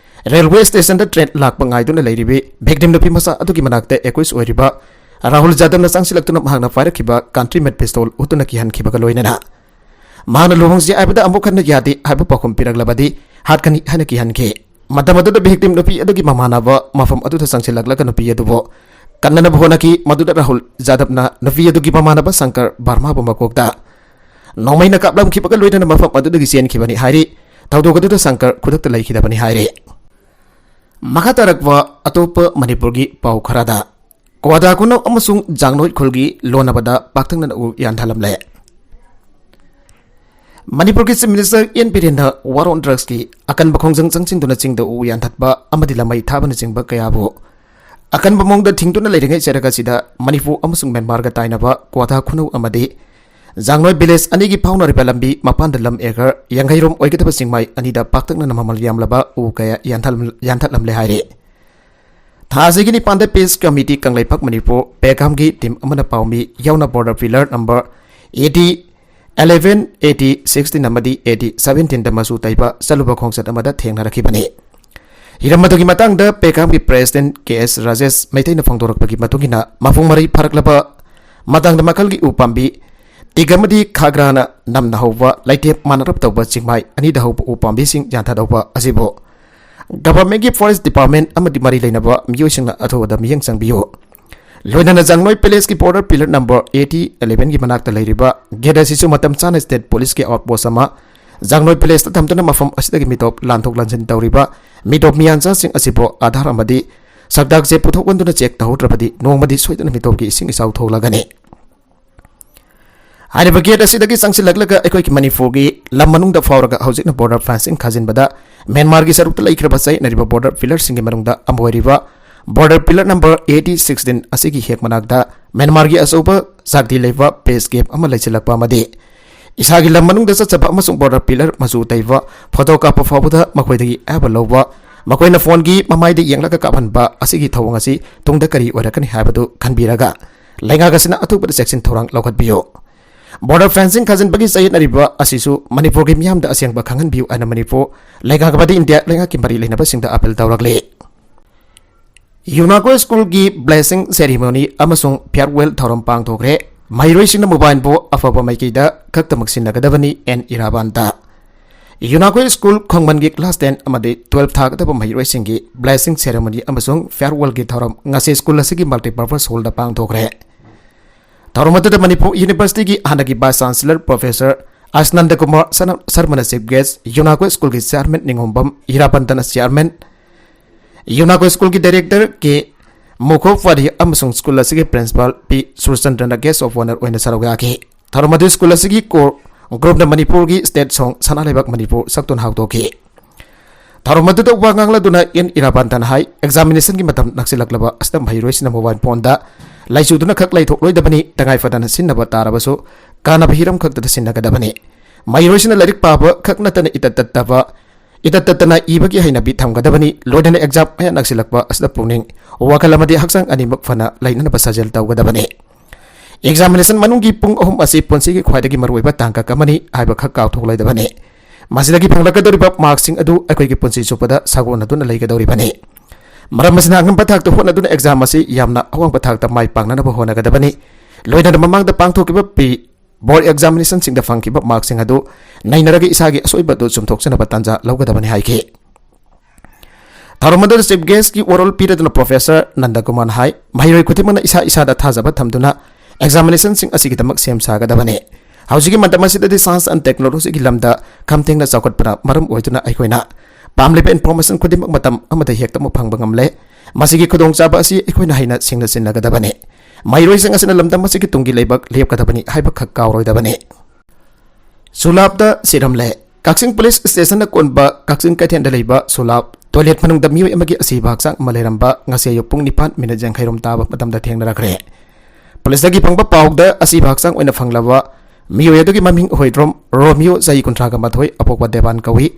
ꯔꯦꯜꯋꯦ ꯁ꯭ꯇꯦꯁꯟꯗ ꯇ꯭ꯔꯦꯟ ꯂꯥꯛꯄ ꯉꯥꯏꯗꯨꯅ ꯂꯩꯔꯤꯕꯤ ꯚꯤꯛꯇꯤꯝ ꯅꯨꯄꯤ ꯃꯆꯥ ꯑꯗꯨꯒꯤ ꯃꯅꯥꯛꯇ ꯑꯦꯀ꯭ꯌꯨꯁ ꯑꯣꯏꯔꯤꯕ ꯔꯥꯍꯨꯜ ꯖꯥꯗꯕꯅ ꯆꯪꯁꯤꯜꯂꯛꯇꯨꯅ ꯃꯍꯥꯛꯅ ꯄꯥꯏꯔꯛꯈꯤꯕ ꯀꯟꯇ꯭ꯔꯤ ꯃꯦꯠ ꯄꯤꯁꯇꯣꯜ ꯎꯠꯇꯨꯅ ꯀꯤꯍꯟꯈꯤꯕꯒ ꯂꯣꯏꯅꯅ ꯃꯍꯥꯛꯅ ꯂꯨꯍꯣꯡꯁꯤ ꯍꯥꯏꯕꯗ ꯑꯃꯨꯛ ꯍꯟꯅ ꯌꯥꯗꯦ ꯍꯥꯏꯕ ꯄꯥꯎꯈꯨꯝ ꯄꯤꯔꯛꯂꯕꯗꯤ ꯍꯥꯠꯀꯅꯤ ꯍꯥꯏꯅ ꯀꯤꯍꯟꯈꯤ꯫ ꯃꯇꯝ ꯑꯗꯨꯗ ꯚꯤꯛꯇꯤꯝ ꯅꯨꯄꯤ ꯑꯗꯨꯒꯤ ꯃꯃꯥꯟꯅꯕ ꯃꯐꯝ ꯑꯗꯨꯗ ꯆꯪꯁꯤꯜꯂꯛꯂꯒ ꯅꯨꯄꯤ ꯑꯗꯨꯕꯨ ꯀꯟꯅꯅꯕ ꯍꯣꯠꯅꯈꯤ꯫ ꯃꯗꯨꯗ ꯔꯥꯍꯨꯜ ꯖꯥꯗꯕꯅ ꯅꯨꯄꯤ ꯑꯗꯨꯒꯤ ꯃꯃꯥꯟꯅꯕ ꯁꯪꯀꯔ ꯕꯔꯃꯥꯕꯨ ꯃꯀꯣꯛꯇ ꯅꯣꯡꯃꯩꯅ ꯀꯥꯞꯂꯝꯈꯤꯕꯒ ꯂꯣꯏꯅꯅ ꯃꯐꯝ ꯑꯗꯨꯗꯒꯤ ꯆꯦꯟꯈꯤꯕꯅꯤ ꯍꯥꯏꯔꯤ꯫ ꯊꯧꯗꯣꯛ ꯑꯗꯨꯗ ꯁꯪꯀꯔ ꯈꯨꯗꯛꯇ ꯂꯩꯈꯤꯗꯕꯅꯤ ꯍꯥꯏꯔꯤ꯫ ꯃꯈꯥ ꯇꯥꯔꯛꯄ ꯑꯇꯣꯞꯄ ꯃꯅꯤꯄꯨꯔꯒꯤ ꯄꯥꯎ ꯈꯔꯗ, ꯀ꯭ꯋꯥꯊꯥ ꯈꯨꯅꯧ ꯑꯃꯁꯨꯡ ꯖꯥꯡꯅꯣꯏ ꯈꯨꯜꯒꯤ ꯂꯣꯟꯅꯕꯗ ꯄꯥꯛꯇꯛꯅꯅ ꯎ ꯌꯥꯟꯊꯠꯂꯝꯂꯦ꯫ ꯃꯅꯤꯄꯨꯔꯒꯤ Chief Minister ꯑꯦꯟ ꯕꯤꯔꯦꯟꯅ War on Drugsꯀꯤ ꯑꯀꯟꯕ ꯈꯣꯡꯖꯪ ꯆꯪꯁꯤꯟꯗꯨꯅ ꯆꯤꯡꯗ ꯎ ꯌꯥꯟꯊꯠꯄ ꯑꯃꯗꯤ ꯂꯃꯩ ꯊꯥꯕꯅꯆꯤꯡꯕ ꯀꯌꯥꯕꯨ ꯑꯀꯟꯕ ꯃꯑꯣꯡꯗ ꯊꯤꯡꯗꯨꯅ ꯂꯩꯔꯤꯉꯩ ꯆꯩꯔꯛ ꯑꯁꯤꯗ ꯃꯅꯤꯄꯨꯔ ꯑꯃꯁꯨꯡ ꯃ꯭ꯌꯥꯟꯃꯥꯔꯒ ꯇꯥꯏꯅꯕ ꯀ꯭ꯋꯥꯊꯥ ꯈꯨꯅꯧ ꯑꯃꯗꯤ ꯖꯥꯡꯅꯣꯏ village ꯑꯅꯤꯒꯤ ꯐꯥꯎꯅꯔꯤꯕ ꯂꯝꯕꯤ ꯃꯄꯥꯟꯗ ꯂꯝ ꯑꯦꯀꯔ ꯌꯥꯡꯈꯩ ꯔꯣꯝ ꯑꯣꯏꯒꯗꯕ ꯆꯤꯡꯃꯥꯏ ꯑꯅꯤꯗ ꯄꯥꯛꯇꯛꯅꯅ ꯃꯃꯜ ꯌꯥꯝꯂꯕ ꯎ ꯀꯌꯥ ꯌꯥꯟꯊꯠ-, ꯌꯥꯟꯊꯠꯂꯝꯂꯦ ꯍꯥꯏꯔꯤ꯫ ꯊꯥ ꯑꯁꯤꯒꯤ ꯅꯤꯄꯥꯟꯗ Peace Committee Kangleipak Manipur ꯄꯦꯀꯥꯝꯒꯤ team ꯑꯃꯅ ꯄꯥꯎꯃꯤ ꯌꯥꯎꯅ border pillar number eighty, eleven, eighty, sixteen ꯑꯃꯗꯤ eighty, seventeenꯗ ꯃꯆꯨ ꯇꯩꯕ ꯆꯠꯂꯨꯕ ꯈꯣꯡꯆꯠ ꯑꯃꯗ ꯊꯦꯡꯅꯔꯛꯈꯤꯕꯅꯤ꯫ ꯍꯤꯔꯝ ꯑꯗꯨꯒꯤ ꯃꯇꯥꯡꯗ ꯄꯦꯀꯥꯝꯒꯤ president ꯀꯦ ꯑꯦꯁ ꯔꯥꯖꯦꯁ ꯃꯩꯇꯩꯅ ꯐꯣꯡꯗꯣꯔꯛꯄꯒꯤ ꯃꯇꯨꯡ ꯏꯟꯅ, ꯃꯄꯨꯡ ꯃꯔꯩ ꯐꯥꯔꯛꯂꯕ ꯃꯇꯥꯡꯗ ꯃꯈꯜꯒꯤ ꯎ ꯄꯥꯝꯕꯤ ꯇꯤꯛ ꯑꯃꯗꯤ ꯈꯥꯒ꯭ꯔꯥꯅ ꯅꯝꯅ ꯍꯧꯕ ꯂꯩꯇꯦꯞ ꯃꯥꯟꯅꯔꯞ ꯇꯧꯕ ꯆꯤꯡꯃꯥꯏ ꯑꯅꯤꯗ ꯍꯧꯕ ꯎ ꯄꯥꯝꯕꯤꯁꯤꯡ ꯌꯥꯟꯊꯗꯧꯕ ꯑꯁꯤꯕꯨ governmentꯀꯤ forest department ꯑꯃꯗꯤ ꯃꯔꯤ ꯂꯩꯅꯕ ꯃꯤꯑꯣꯏꯁꯤꯡꯅ ꯑꯊꯨꯕꯗ ꯃꯤꯠꯌꯦꯡ ꯆꯪꯕꯤꯌꯨ꯫ ꯂꯣꯏꯅꯅ ꯖꯥꯡꯅꯣꯏ villageꯀꯤ border pillar number eighty, elevenꯒꯤ ꯃꯅꯥꯛꯇ ꯂꯩꯔꯤꯕ gate ꯑꯁꯤꯁꯨ ꯃꯇꯝ ꯆꯥꯅ state policeꯀꯤ outpost ꯑꯃ ꯖꯥꯡꯅꯣꯏ villageꯇ ꯊꯝꯗꯨꯅ ꯃꯐꯝ ꯑꯁꯤꯗꯒꯤ ꯃꯤꯇꯣꯞ ꯂꯥꯟꯊꯣꯛ ꯂꯥꯟꯁꯤꯟ ꯇꯧꯔꯤꯕ ꯃꯤꯇꯣꯞ ꯃꯤꯌꯥꯟꯆꯥꯁꯤꯡ ꯑꯁꯤꯕꯨ ꯑꯥꯙꯥꯔ ꯑꯃꯗꯤ ꯁꯛꯇꯥꯛ ꯆꯦ ꯄꯨꯊꯣꯛꯍꯟꯗꯨꯅ check ꯇꯧꯍꯧꯗ꯭ꯔꯕꯗꯤ ꯅꯣꯡꯃꯗꯤ ꯁꯣꯏꯗꯅ ꯃꯤꯇꯣꯞꯀꯤ ꯏꯁꯤꯡ ꯏꯆꯥꯎ ꯊꯣꯛꯂꯒꯅꯤ꯫ ꯍꯥꯏꯔꯤꯕ ꯒꯦꯠ ꯑꯁꯤꯗꯒꯤ ꯆꯪꯁꯤꯜꯂꯛꯂꯒ ꯑꯩꯈꯣꯏꯒꯤ ꯃꯅꯤꯄꯨꯔꯒꯤ ꯂꯝ ꯃꯅꯨꯡꯗ ꯐꯥꯎꯔꯒ ꯍꯧꯖꯤꯛꯅ ꯕꯣꯔꯗꯔ ꯐꯦꯟꯁꯤꯡ ꯈꯥꯖꯤꯟꯕꯗ ꯃ꯭ꯌꯥꯟꯃꯥꯔꯒꯤ ꯁꯔꯨꯛꯇ ꯂꯩꯈ꯭ꯔꯕ ꯆꯌꯦꯠꯅꯔꯤꯕ ꯕꯣꯔꯗꯔ ꯄꯤꯂꯔꯁꯤꯡꯒꯤ ꯃꯅꯨꯡꯗ ꯑꯃ ꯑꯣꯏꯔꯤꯕ border pillar number A D sixteen ꯑꯁꯤꯒꯤ ꯍꯦꯛ ꯃꯅꯥꯛꯇ ꯃ꯭ꯌꯥꯟꯃꯥꯔꯒꯤ ꯑꯆꯧꯕ ꯆꯥꯛꯇꯤ ꯂꯩꯕ ꯄꯦꯁ ꯒꯦꯞ ꯑꯃ ꯂꯩꯁꯤꯜꯂꯛꯄ ꯑꯃꯗꯤ ꯏꯁꯥꯒꯤ ꯂꯝ ꯃꯅꯨꯡꯗ ꯆꯠꯆꯕ ꯑꯃꯁꯨꯡ ꯕꯣꯔꯗꯔ ꯄꯤꯂꯔ ꯃꯆꯨ ꯇꯩꯕ ꯐꯣꯇꯣ ꯀꯥꯞꯄ ꯐꯥꯎꯕꯗ ꯃꯈꯣꯏꯗꯒꯤ ꯑꯌꯥꯕ ꯂꯧꯕ, ꯃꯈꯣꯏꯅ ꯐꯣꯟꯒꯤ ꯃꯃꯥꯏꯗ ꯌꯦꯡꯂꯒ ꯀꯥꯞꯍꯟꯕ ꯑꯁꯤꯒꯤ ꯊꯧꯑꯣꯡ ꯑꯁꯤ ꯇꯨꯡꯗ ꯀꯔꯤ ꯑꯣꯏꯔꯛꯀꯅꯤ ꯍꯥꯏꯕꯗꯨ ꯈꯟꯕꯤꯔꯒ ꯂꯩꯉꯥꯛ ꯑꯁꯤꯅ ꯑꯊꯨꯕꯗ ꯆꯦꯛꯁꯤꯟ ꯊꯧꯔꯥꯡ ꯂꯧꯈꯠꯄꯤꯌꯨ꯫ ꯕꯣꯔꯗꯔ ꯐꯦꯟꯁꯤꯡ ꯈꯥꯖꯤꯟꯕꯒꯤ ꯆꯌꯦꯠꯅꯔꯤꯕ ꯑꯁꯤꯁꯨ ꯃꯅꯤꯄꯨꯔꯒꯤ ꯃꯤꯌꯥꯝꯗ ꯑꯁꯦꯡꯕ ꯈꯪꯍꯟꯕꯤꯌꯨ ꯍꯥꯏꯅ ꯃꯅꯤꯄꯨꯔ ꯂꯩꯉꯥꯛ ꯑꯃꯗꯤ ꯏꯟꯗꯤꯌꯥ ꯂꯩꯉꯥꯛꯀꯤ ꯃꯔꯤ ꯂꯩꯅꯕꯁꯤꯡꯗ ꯑꯥꯄꯤꯜ ꯇꯧꯔꯛꯂꯤ꯫ ꯌꯨꯅꯥꯀꯣ ꯁ꯭ꯀꯨꯜꯒꯤ ꯕ꯭ꯂꯦꯁꯤꯡ ꯁꯦꯔꯤꯃꯣꯅꯤ ꯑꯃꯁꯨꯡ ꯐꯤꯌꯔꯋꯦꯜ ꯊꯧꯔꯝ ꯄꯥꯡꯊꯣꯛꯈ꯭ꯔꯦ꯫ ꯃꯍꯩꯔꯣꯏꯁꯤꯡꯅ ꯃꯣꯕꯥꯏꯜꯕꯨ ꯑꯐꯕ ꯃꯥꯏꯀꯩꯗ ꯈꯛꯇꯃꯛ ꯁꯤꯖꯤꯟꯅꯒꯗꯕꯅꯤ, ꯑꯦꯟ ꯏꯔꯥꯕꯥꯟꯇ꯫ ꯌꯨꯅꯥꯀꯣ ꯁ꯭ꯀꯨꯜ ꯈꯣꯡꯃꯟꯒꯤ ꯀ꯭ꯂꯥꯁ ꯇꯦꯟ ꯑꯃꯗꯤ ꯇꯨꯋꯦꯜꯐ ꯊꯥꯒꯗꯕ ꯃꯍꯩꯔꯣꯏꯁꯤꯡꯒꯤ ꯕ꯭ꯂꯦꯁꯤꯡ ꯁꯦꯔꯦꯃꯣꯅꯤ ꯑꯃꯁꯨꯡ ꯐꯤꯌꯔꯋꯦꯜꯒꯤ ꯊꯧꯔꯝ ꯉꯁꯤ ꯁ꯭ꯀꯨꯜ ꯑꯁꯤꯒꯤ ꯃꯜꯇꯤꯄꯔꯄꯁ ꯍꯣꯜꯗ ꯄꯥꯡꯊꯣꯛꯈ꯭ꯔꯦ꯫ ꯊꯧꯔꯝ ꯑꯗꯨꯗ ꯃꯅꯤꯄꯨꯔ ꯌꯨꯅꯤꯚꯔꯁꯤꯇꯤꯒꯤ ꯍꯥꯟꯅꯒꯤ ꯚꯥꯏꯁ ꯆꯥꯟꯁꯦꯂꯔ ꯄ꯭ꯔꯣꯐꯦꯁꯔ ꯑꯁ ꯅꯟꯗꯀꯨꯃꯥꯔ ꯁꯅ-, ꯁꯔꯃꯅ ꯆꯤꯐ ꯒꯦꯁ, ꯌꯨꯅꯥꯀꯣ ꯁ꯭ꯀꯨꯜꯒꯤ ꯆꯤꯌꯥꯔꯃꯦꯟ ꯅꯤꯉꯣꯝꯕꯝ ꯍꯤꯔꯥꯄꯟꯇꯅ ꯆꯤꯌꯥꯔꯃꯦꯟ, ꯌꯨꯅꯥꯀꯣ ꯁ꯭ꯀꯨꯜꯒꯤ ꯗꯥꯏꯔꯦꯛꯇꯔ ꯀꯦ ꯃꯨꯈꯣꯄꯥꯙꯤ ꯑꯃꯁꯨꯡ ꯁ꯭ꯀꯨꯜ ꯑꯁꯤꯒꯤ ꯄ꯭ꯔꯤꯟꯁꯤꯄꯥꯜ ꯄꯤ ꯁꯨꯔꯆꯟꯗ꯭ꯔꯅ ꯒꯦꯁ ꯑꯣꯐ ꯑꯣꯅꯔ ꯑꯣꯏꯅ ꯁꯔꯨꯛ ꯌꯥꯈꯤ꯫ ꯊꯧꯔꯝ ꯑꯗꯨ ꯁ꯭ꯀꯨꯜ ꯑꯁꯤꯒꯤ ꯀꯣꯔ ꯒ꯭ꯔꯨꯞꯅ ꯃꯅꯤꯄꯨꯔꯒꯤ ꯁ꯭ꯇꯦꯠ ꯁꯣꯡ ꯁꯅꯥ ꯂꯩꯕꯥꯛ ꯃꯅꯤꯄꯨꯔ ꯁꯛꯇꯨꯅ ꯍꯧꯗꯣꯛꯈꯤ꯫ ꯊꯧꯔꯝ ꯑꯗꯨꯗ ꯋꯥ ꯉꯥꯡꯂꯗꯨꯅ ꯑꯦꯟ ꯏꯔꯥꯕꯥꯟꯇꯅ ꯍꯥꯏ, ꯑꯦꯛꯖꯥꯃꯤꯅꯦꯁꯟꯒꯤ ꯃꯇꯝ ꯅꯛꯁꯤꯜꯂꯛꯂꯕ ꯑꯁꯤꯗ ꯃꯍꯩꯔꯣꯏꯁꯤꯡꯅ ꯃꯣꯕꯥꯏꯜ ꯐꯣꯟꯗ ꯂꯥꯏꯆꯨꯗꯨꯅ ꯈꯛ ꯂꯩꯊꯣꯛꯂꯣꯏꯗꯕꯅꯤ, ꯇꯉꯥꯏ ꯐꯗꯅ ꯁꯤꯖꯤꯟꯅꯕ ꯇꯥꯔꯕꯁꯨ ꯀꯥꯟꯅꯕ ꯍꯤꯔꯝ ꯈꯛꯇꯗ ꯁꯤꯖꯤꯟꯅꯒꯗꯕꯅꯤ꯫ ꯃꯍꯩꯔꯣꯏꯁꯤꯡꯅ ꯂꯥꯏꯔꯤꯛ ꯄꯥꯕ ꯈꯛ ꯅꯠꯇꯅ ꯏꯇꯠ ꯇꯠꯇꯕ, ꯏꯇꯠ ꯇꯠꯇꯅ ꯏꯕꯒꯤ ꯍꯩꯅꯕꯤ ꯊꯝꯒꯗꯕꯅꯤ꯫ ꯂꯣꯏꯅꯅ ꯑꯦꯛꯖꯥꯝ ꯃꯌꯥ ꯅꯛꯁꯤꯜꯂꯛꯄ ꯑꯁꯤꯗ ꯄꯨꯛꯅꯤꯡ ꯋꯥꯈꯜ ꯑꯃꯗꯤ ꯍꯛꯆꯥꯡ ꯑꯅꯤꯃꯛ ꯐꯅ ꯂꯩꯅꯅꯕ ꯁꯥꯖꯦꯜ ꯇꯧꯒꯗꯕꯅꯤ꯫ ꯑꯦꯛꯖꯥꯃꯤꯅꯦꯁꯟ ꯃꯅꯨꯡꯒꯤ ꯄꯨꯡ ꯑꯍꯨꯝ ꯑꯁꯤ ꯄꯨꯟꯁꯤꯒꯤ ꯈ꯭ꯋꯥꯏꯗꯒꯤ ꯃꯔꯨꯑꯣꯏꯕ ꯇꯥꯡꯀꯛ ꯑꯃꯅꯤ ꯍꯥꯏꯕ ꯈꯛ ꯀꯥꯎꯊꯣꯛꯂꯣꯏꯗꯕꯅꯤ꯫ ꯃꯁꯤꯗꯒꯤ ꯐꯪꯂꯛꯀꯗꯧꯔꯤꯕ ꯃꯥꯔꯛꯁꯤꯡ ꯑꯗꯨ ꯑꯩꯈꯣꯏꯒꯤ ꯄꯨꯟꯁꯤ ꯆꯨꯞꯄꯗ ꯁꯥꯒꯣꯟꯅꯗꯨꯅ ꯂꯩꯒꯗꯧꯔꯤꯕꯅꯤ꯫ ꯃꯔꯝ ꯑꯁꯤꯅ ꯑꯉꯝꯕ ꯊꯥꯛꯇ ꯍꯣꯠꯅꯗꯨꯅ ꯑꯦꯛꯖꯥꯝ ꯑꯁꯤ ꯌꯥꯝꯅ ꯑꯋꯥꯡꯕ ꯊꯥꯛꯇ ꯃꯥꯏ ꯄꯥꯛꯅꯅꯕ ꯍꯣꯠꯅꯒꯗꯕꯅꯤ꯫ ꯂꯣꯏꯅꯅ ꯃꯃꯥꯡꯗ ꯄꯥꯡꯊꯣꯛꯈꯤꯕ ꯄ꯭ꯔꯤ ꯕꯣꯔꯗ ꯑꯦꯛꯖꯥꯃꯤꯅꯦꯁꯟꯁꯤꯡꯗ ꯐꯪꯈꯤꯕ ꯃꯥꯔꯛꯁꯤꯡ ꯑꯗꯨ ꯅꯩꯅꯔꯒ ꯏꯁꯥꯒꯤ ꯑꯁꯣꯏꯕ ꯑꯗꯨ ꯆꯨꯝꯊꯣꯛꯆꯅꯕ ꯇꯥꯟꯖꯥ ꯂꯧꯒꯗꯕꯅꯤ ꯍꯥꯏꯈꯤ꯫ ꯊꯧꯔꯝ ꯑꯗꯨꯗ ꯆꯤꯐ ꯒꯦꯁꯀꯤ ꯋꯥꯔꯣꯜ ꯄꯤꯔꯗꯨꯅ ꯄ꯭ꯔꯣꯐꯦꯁꯔ ꯅꯟꯗꯀꯨꯃꯥꯔꯅ ꯍꯥꯏ, ꯃꯍꯩꯔꯣꯏ ꯈꯨꯗꯤꯡꯃꯛꯅ ꯏꯁꯥ ꯏꯁꯥꯗ ꯊꯥꯖꯕ ꯊꯝꯗꯨꯅ ꯑꯦꯛꯖꯥꯃꯤꯅꯦꯁꯟꯁꯤꯡ ꯑꯁꯤꯒꯤꯗꯃꯛ ꯁꯦꯝ ꯁꯥꯒꯗꯕꯅꯤ꯫ ꯍꯧꯖꯤꯛꯀꯤ ꯃꯇꯝ ꯑꯁꯤꯗꯗꯤ ꯁꯥꯏꯟꯁ ꯑꯦꯟ ꯇꯦꯛꯅꯣꯂꯣꯖꯤꯒꯤ ꯂꯝꯗ ꯈꯝ ꯊꯦꯡꯅ ꯆꯥꯎꯈꯠꯄꯅ ꯃꯔꯝ ꯑꯣꯏꯗꯨꯅ ꯑꯩꯈꯣꯏꯅ ꯄꯥꯝꯂꯤꯕ ꯏꯟꯐꯣꯔꯃꯦꯁꯟ ꯈꯨꯗꯤꯡꯃꯛ ꯃꯇꯝ ꯑꯃꯗ ꯍꯦꯛꯇꯃꯛ ꯐꯪꯕ ꯉꯝꯂꯦ꯫ ꯃꯁꯤꯒꯤ ꯈꯨꯗꯣꯡꯆꯥꯕ ꯑꯁꯤ ꯑꯩꯈꯣꯏꯅ ꯍꯩꯅ ꯁꯤꯡꯅ ꯆꯤꯟꯅꯒꯗꯕꯅꯤ꯫ ꯃꯍꯩꯔꯣꯏꯁꯤꯡ ꯑꯁꯤꯅ ꯂꯝꯗꯝ ꯑꯁꯤꯒꯤ ꯇꯨꯡꯒꯤ ꯂꯩꯕꯥꯛ ꯂꯦꯞꯀꯗꯕꯅꯤ ꯍꯥꯏꯕꯈꯛ ꯀꯥꯎꯔꯣꯏꯗꯕꯅꯤ꯫ ꯁꯨꯂꯥꯞꯇ ꯁꯤꯔꯝꯂꯦ꯫ ꯀꯛꯆꯤꯡ ꯄꯨꯂꯤꯁ ꯁ꯭ꯇꯦꯁꯟꯅ ꯀꯣꯟꯕ ꯀꯛꯆꯤꯡ ꯀꯩꯊꯦꯜꯗ ꯂꯩꯕ ꯁꯨꯂꯥꯞ ꯇꯣꯏꯂꯦꯠ ꯃꯅꯨꯡꯗ ꯃꯤꯑꯣꯏ ꯑꯃꯒꯤ ꯑꯁꯤꯕ ꯍꯛꯆꯥꯡ ꯑꯃ ꯂꯩꯔꯝꯕ ꯉꯁꯤ ꯑꯌꯨꯛ ꯄꯨꯡ ꯅꯤꯄꯥꯟ ꯃꯤꯅꯤꯠ ꯌꯥꯡꯈꯩ ꯔꯣꯝ ꯇꯥꯕ ꯃꯇꯝꯗ ꯊꯦꯡꯅꯔꯛꯈ꯭ꯔꯦ꯫ ꯄꯨꯂꯤꯁꯇꯒꯤ ꯐꯪꯕ ꯄꯥꯎꯗ ꯑꯁꯤꯕ ꯍꯛꯆꯥꯡ ꯑꯣꯏꯅ ꯐꯪꯂꯕ ꯃꯤꯑꯣꯏ ꯑꯗꯨꯒꯤ ꯃꯃꯤꯡ ꯍꯣꯏꯗ꯭ꯔꯣꯝ ꯔꯣꯃꯤꯌꯣ, ꯆꯍꯤ ꯀꯨꯟꯊ꯭ꯔꯥꯒ ꯃꯥꯊꯣꯏ, ꯑꯄꯣꯛꯄ ꯗꯦꯕꯥꯟ ꯀꯧꯏ꯫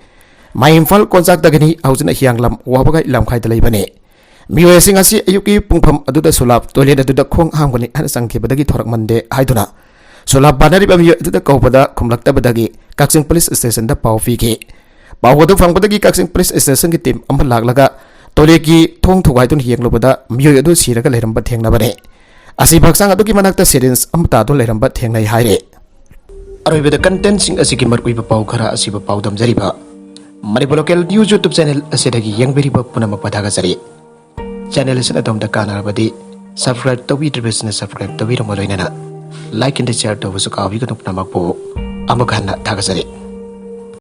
ꯃꯥꯏ ꯏꯝꯐꯥꯜ ꯀꯣꯟꯆꯥꯛꯇꯒꯤꯅꯤ, ꯍꯧꯖꯤꯛꯅ ꯍꯤꯌꯥꯡꯂꯝ ꯋꯥꯕꯒꯥꯏ ꯂꯝꯈꯥꯏꯗ ꯂꯩꯕꯅꯤ꯫ ꯃꯤꯑꯣꯏ ꯑꯁꯤ ꯉꯁꯤ ꯑꯌꯨꯛꯀꯤ ꯄꯨꯡꯐꯝ ꯑꯗꯨꯗ ꯁꯨꯂꯥꯞ ꯇꯣꯏꯂꯦꯠ ꯑꯗꯨꯗ ꯈꯣꯡ ꯍꯥꯝꯒꯅꯤ ꯍꯥꯏꯅ ꯆꯪꯈꯤꯕꯗꯒꯤ ꯊꯣꯔꯛꯃꯟꯗꯦ ꯍꯥꯏꯗꯨꯅ ꯁꯨꯂꯥꯞ ꯕꯥꯅꯔꯤꯕ ꯃꯤꯑꯣꯏ ꯑꯗꯨꯗ ꯀꯧꯕꯗ ꯈꯨꯝꯂꯛꯇꯕꯗꯒꯤ ꯀꯛꯆꯤꯡ ꯄꯨꯂꯤꯁ ꯁ꯭ꯇꯦꯁꯟꯗ ꯄꯥꯎ ꯄꯤꯈꯤ꯫ ꯄꯥꯎ ꯑꯗꯨ ꯐꯪꯕꯗꯒꯤ ꯀꯛꯆꯤꯡ ꯄꯨꯂꯤꯁ ꯁ꯭ꯇꯦꯁꯟꯒꯤ ꯇꯤꯝ ꯑꯃ ꯂꯥꯛꯂꯒ ꯇꯣꯏꯂꯦꯠꯀꯤ ꯊꯣꯡ ꯊꯨꯒꯥꯏꯗꯨꯅ ꯌꯦꯡꯂꯨꯕꯗ ꯃꯤꯑꯣꯏ ꯑꯗꯨ ꯁꯤꯔꯒ ꯂꯩꯔꯝꯕ ꯊꯦꯡꯅꯕꯅꯤ꯫ ꯑꯁꯤꯕ ꯍꯛꯆꯥꯡ ꯑꯗꯨꯒꯤ ꯃꯅꯥꯛꯇ ꯁꯤꯔꯤꯟꯖ ꯑꯃ ꯇꯥꯗꯨꯅ ꯂꯩꯔꯝꯕ ꯊꯦꯡꯅꯩ ꯍꯥꯏꯔꯤ꯫ ꯑꯔꯣꯏꯕꯗ ꯀꯟꯇꯦꯟꯁꯤꯡ ꯑꯁꯤꯒꯤ ꯃꯔꯨꯑꯣꯏꯕ ꯄꯥꯎ ꯈꯔ ꯑꯁꯤꯕꯨ ꯄꯥꯎꯗꯝꯖꯔꯤꯕ ꯃꯅꯤꯄꯨꯔ ꯂꯣꯀꯦꯜ ꯅ꯭ꯌꯨꯁ ꯌꯨꯇ꯭ꯌꯨꯕ ꯆꯦꯅꯦꯜ ꯑꯁꯤꯗꯒꯤ ꯌꯦꯡꯕꯤꯔꯤꯕ ꯄꯨꯝꯅꯃꯛꯄꯨ ꯊꯥꯒꯠꯆꯔꯤ꯫ ꯆꯦꯅꯦꯜ ꯑꯁꯤꯅ ꯑꯗꯣꯝꯗ ꯀꯥꯟꯅꯔꯕꯗꯤ ꯁꯕꯁꯀ꯭ꯔꯥꯏꯕ ꯇꯧꯕꯤꯗ꯭ꯔꯤꯕꯁꯤꯡꯅ ꯁꯕꯁꯀ꯭ꯔꯥꯏꯕ ꯇꯧꯕꯤꯔꯝꯕ ꯂꯣꯏꯅꯅ ꯂꯥꯏꯛ ꯑꯦꯟ ꯁꯤꯌꯔ ꯇꯧꯕꯁꯨ ꯀꯥꯎꯕꯤꯒꯅꯨ꯫ ꯄꯨꯝꯅꯃꯛꯄꯨ ꯑꯃꯨꯛ ꯍꯟꯅ ꯊꯥꯒꯠꯆꯔꯤ꯫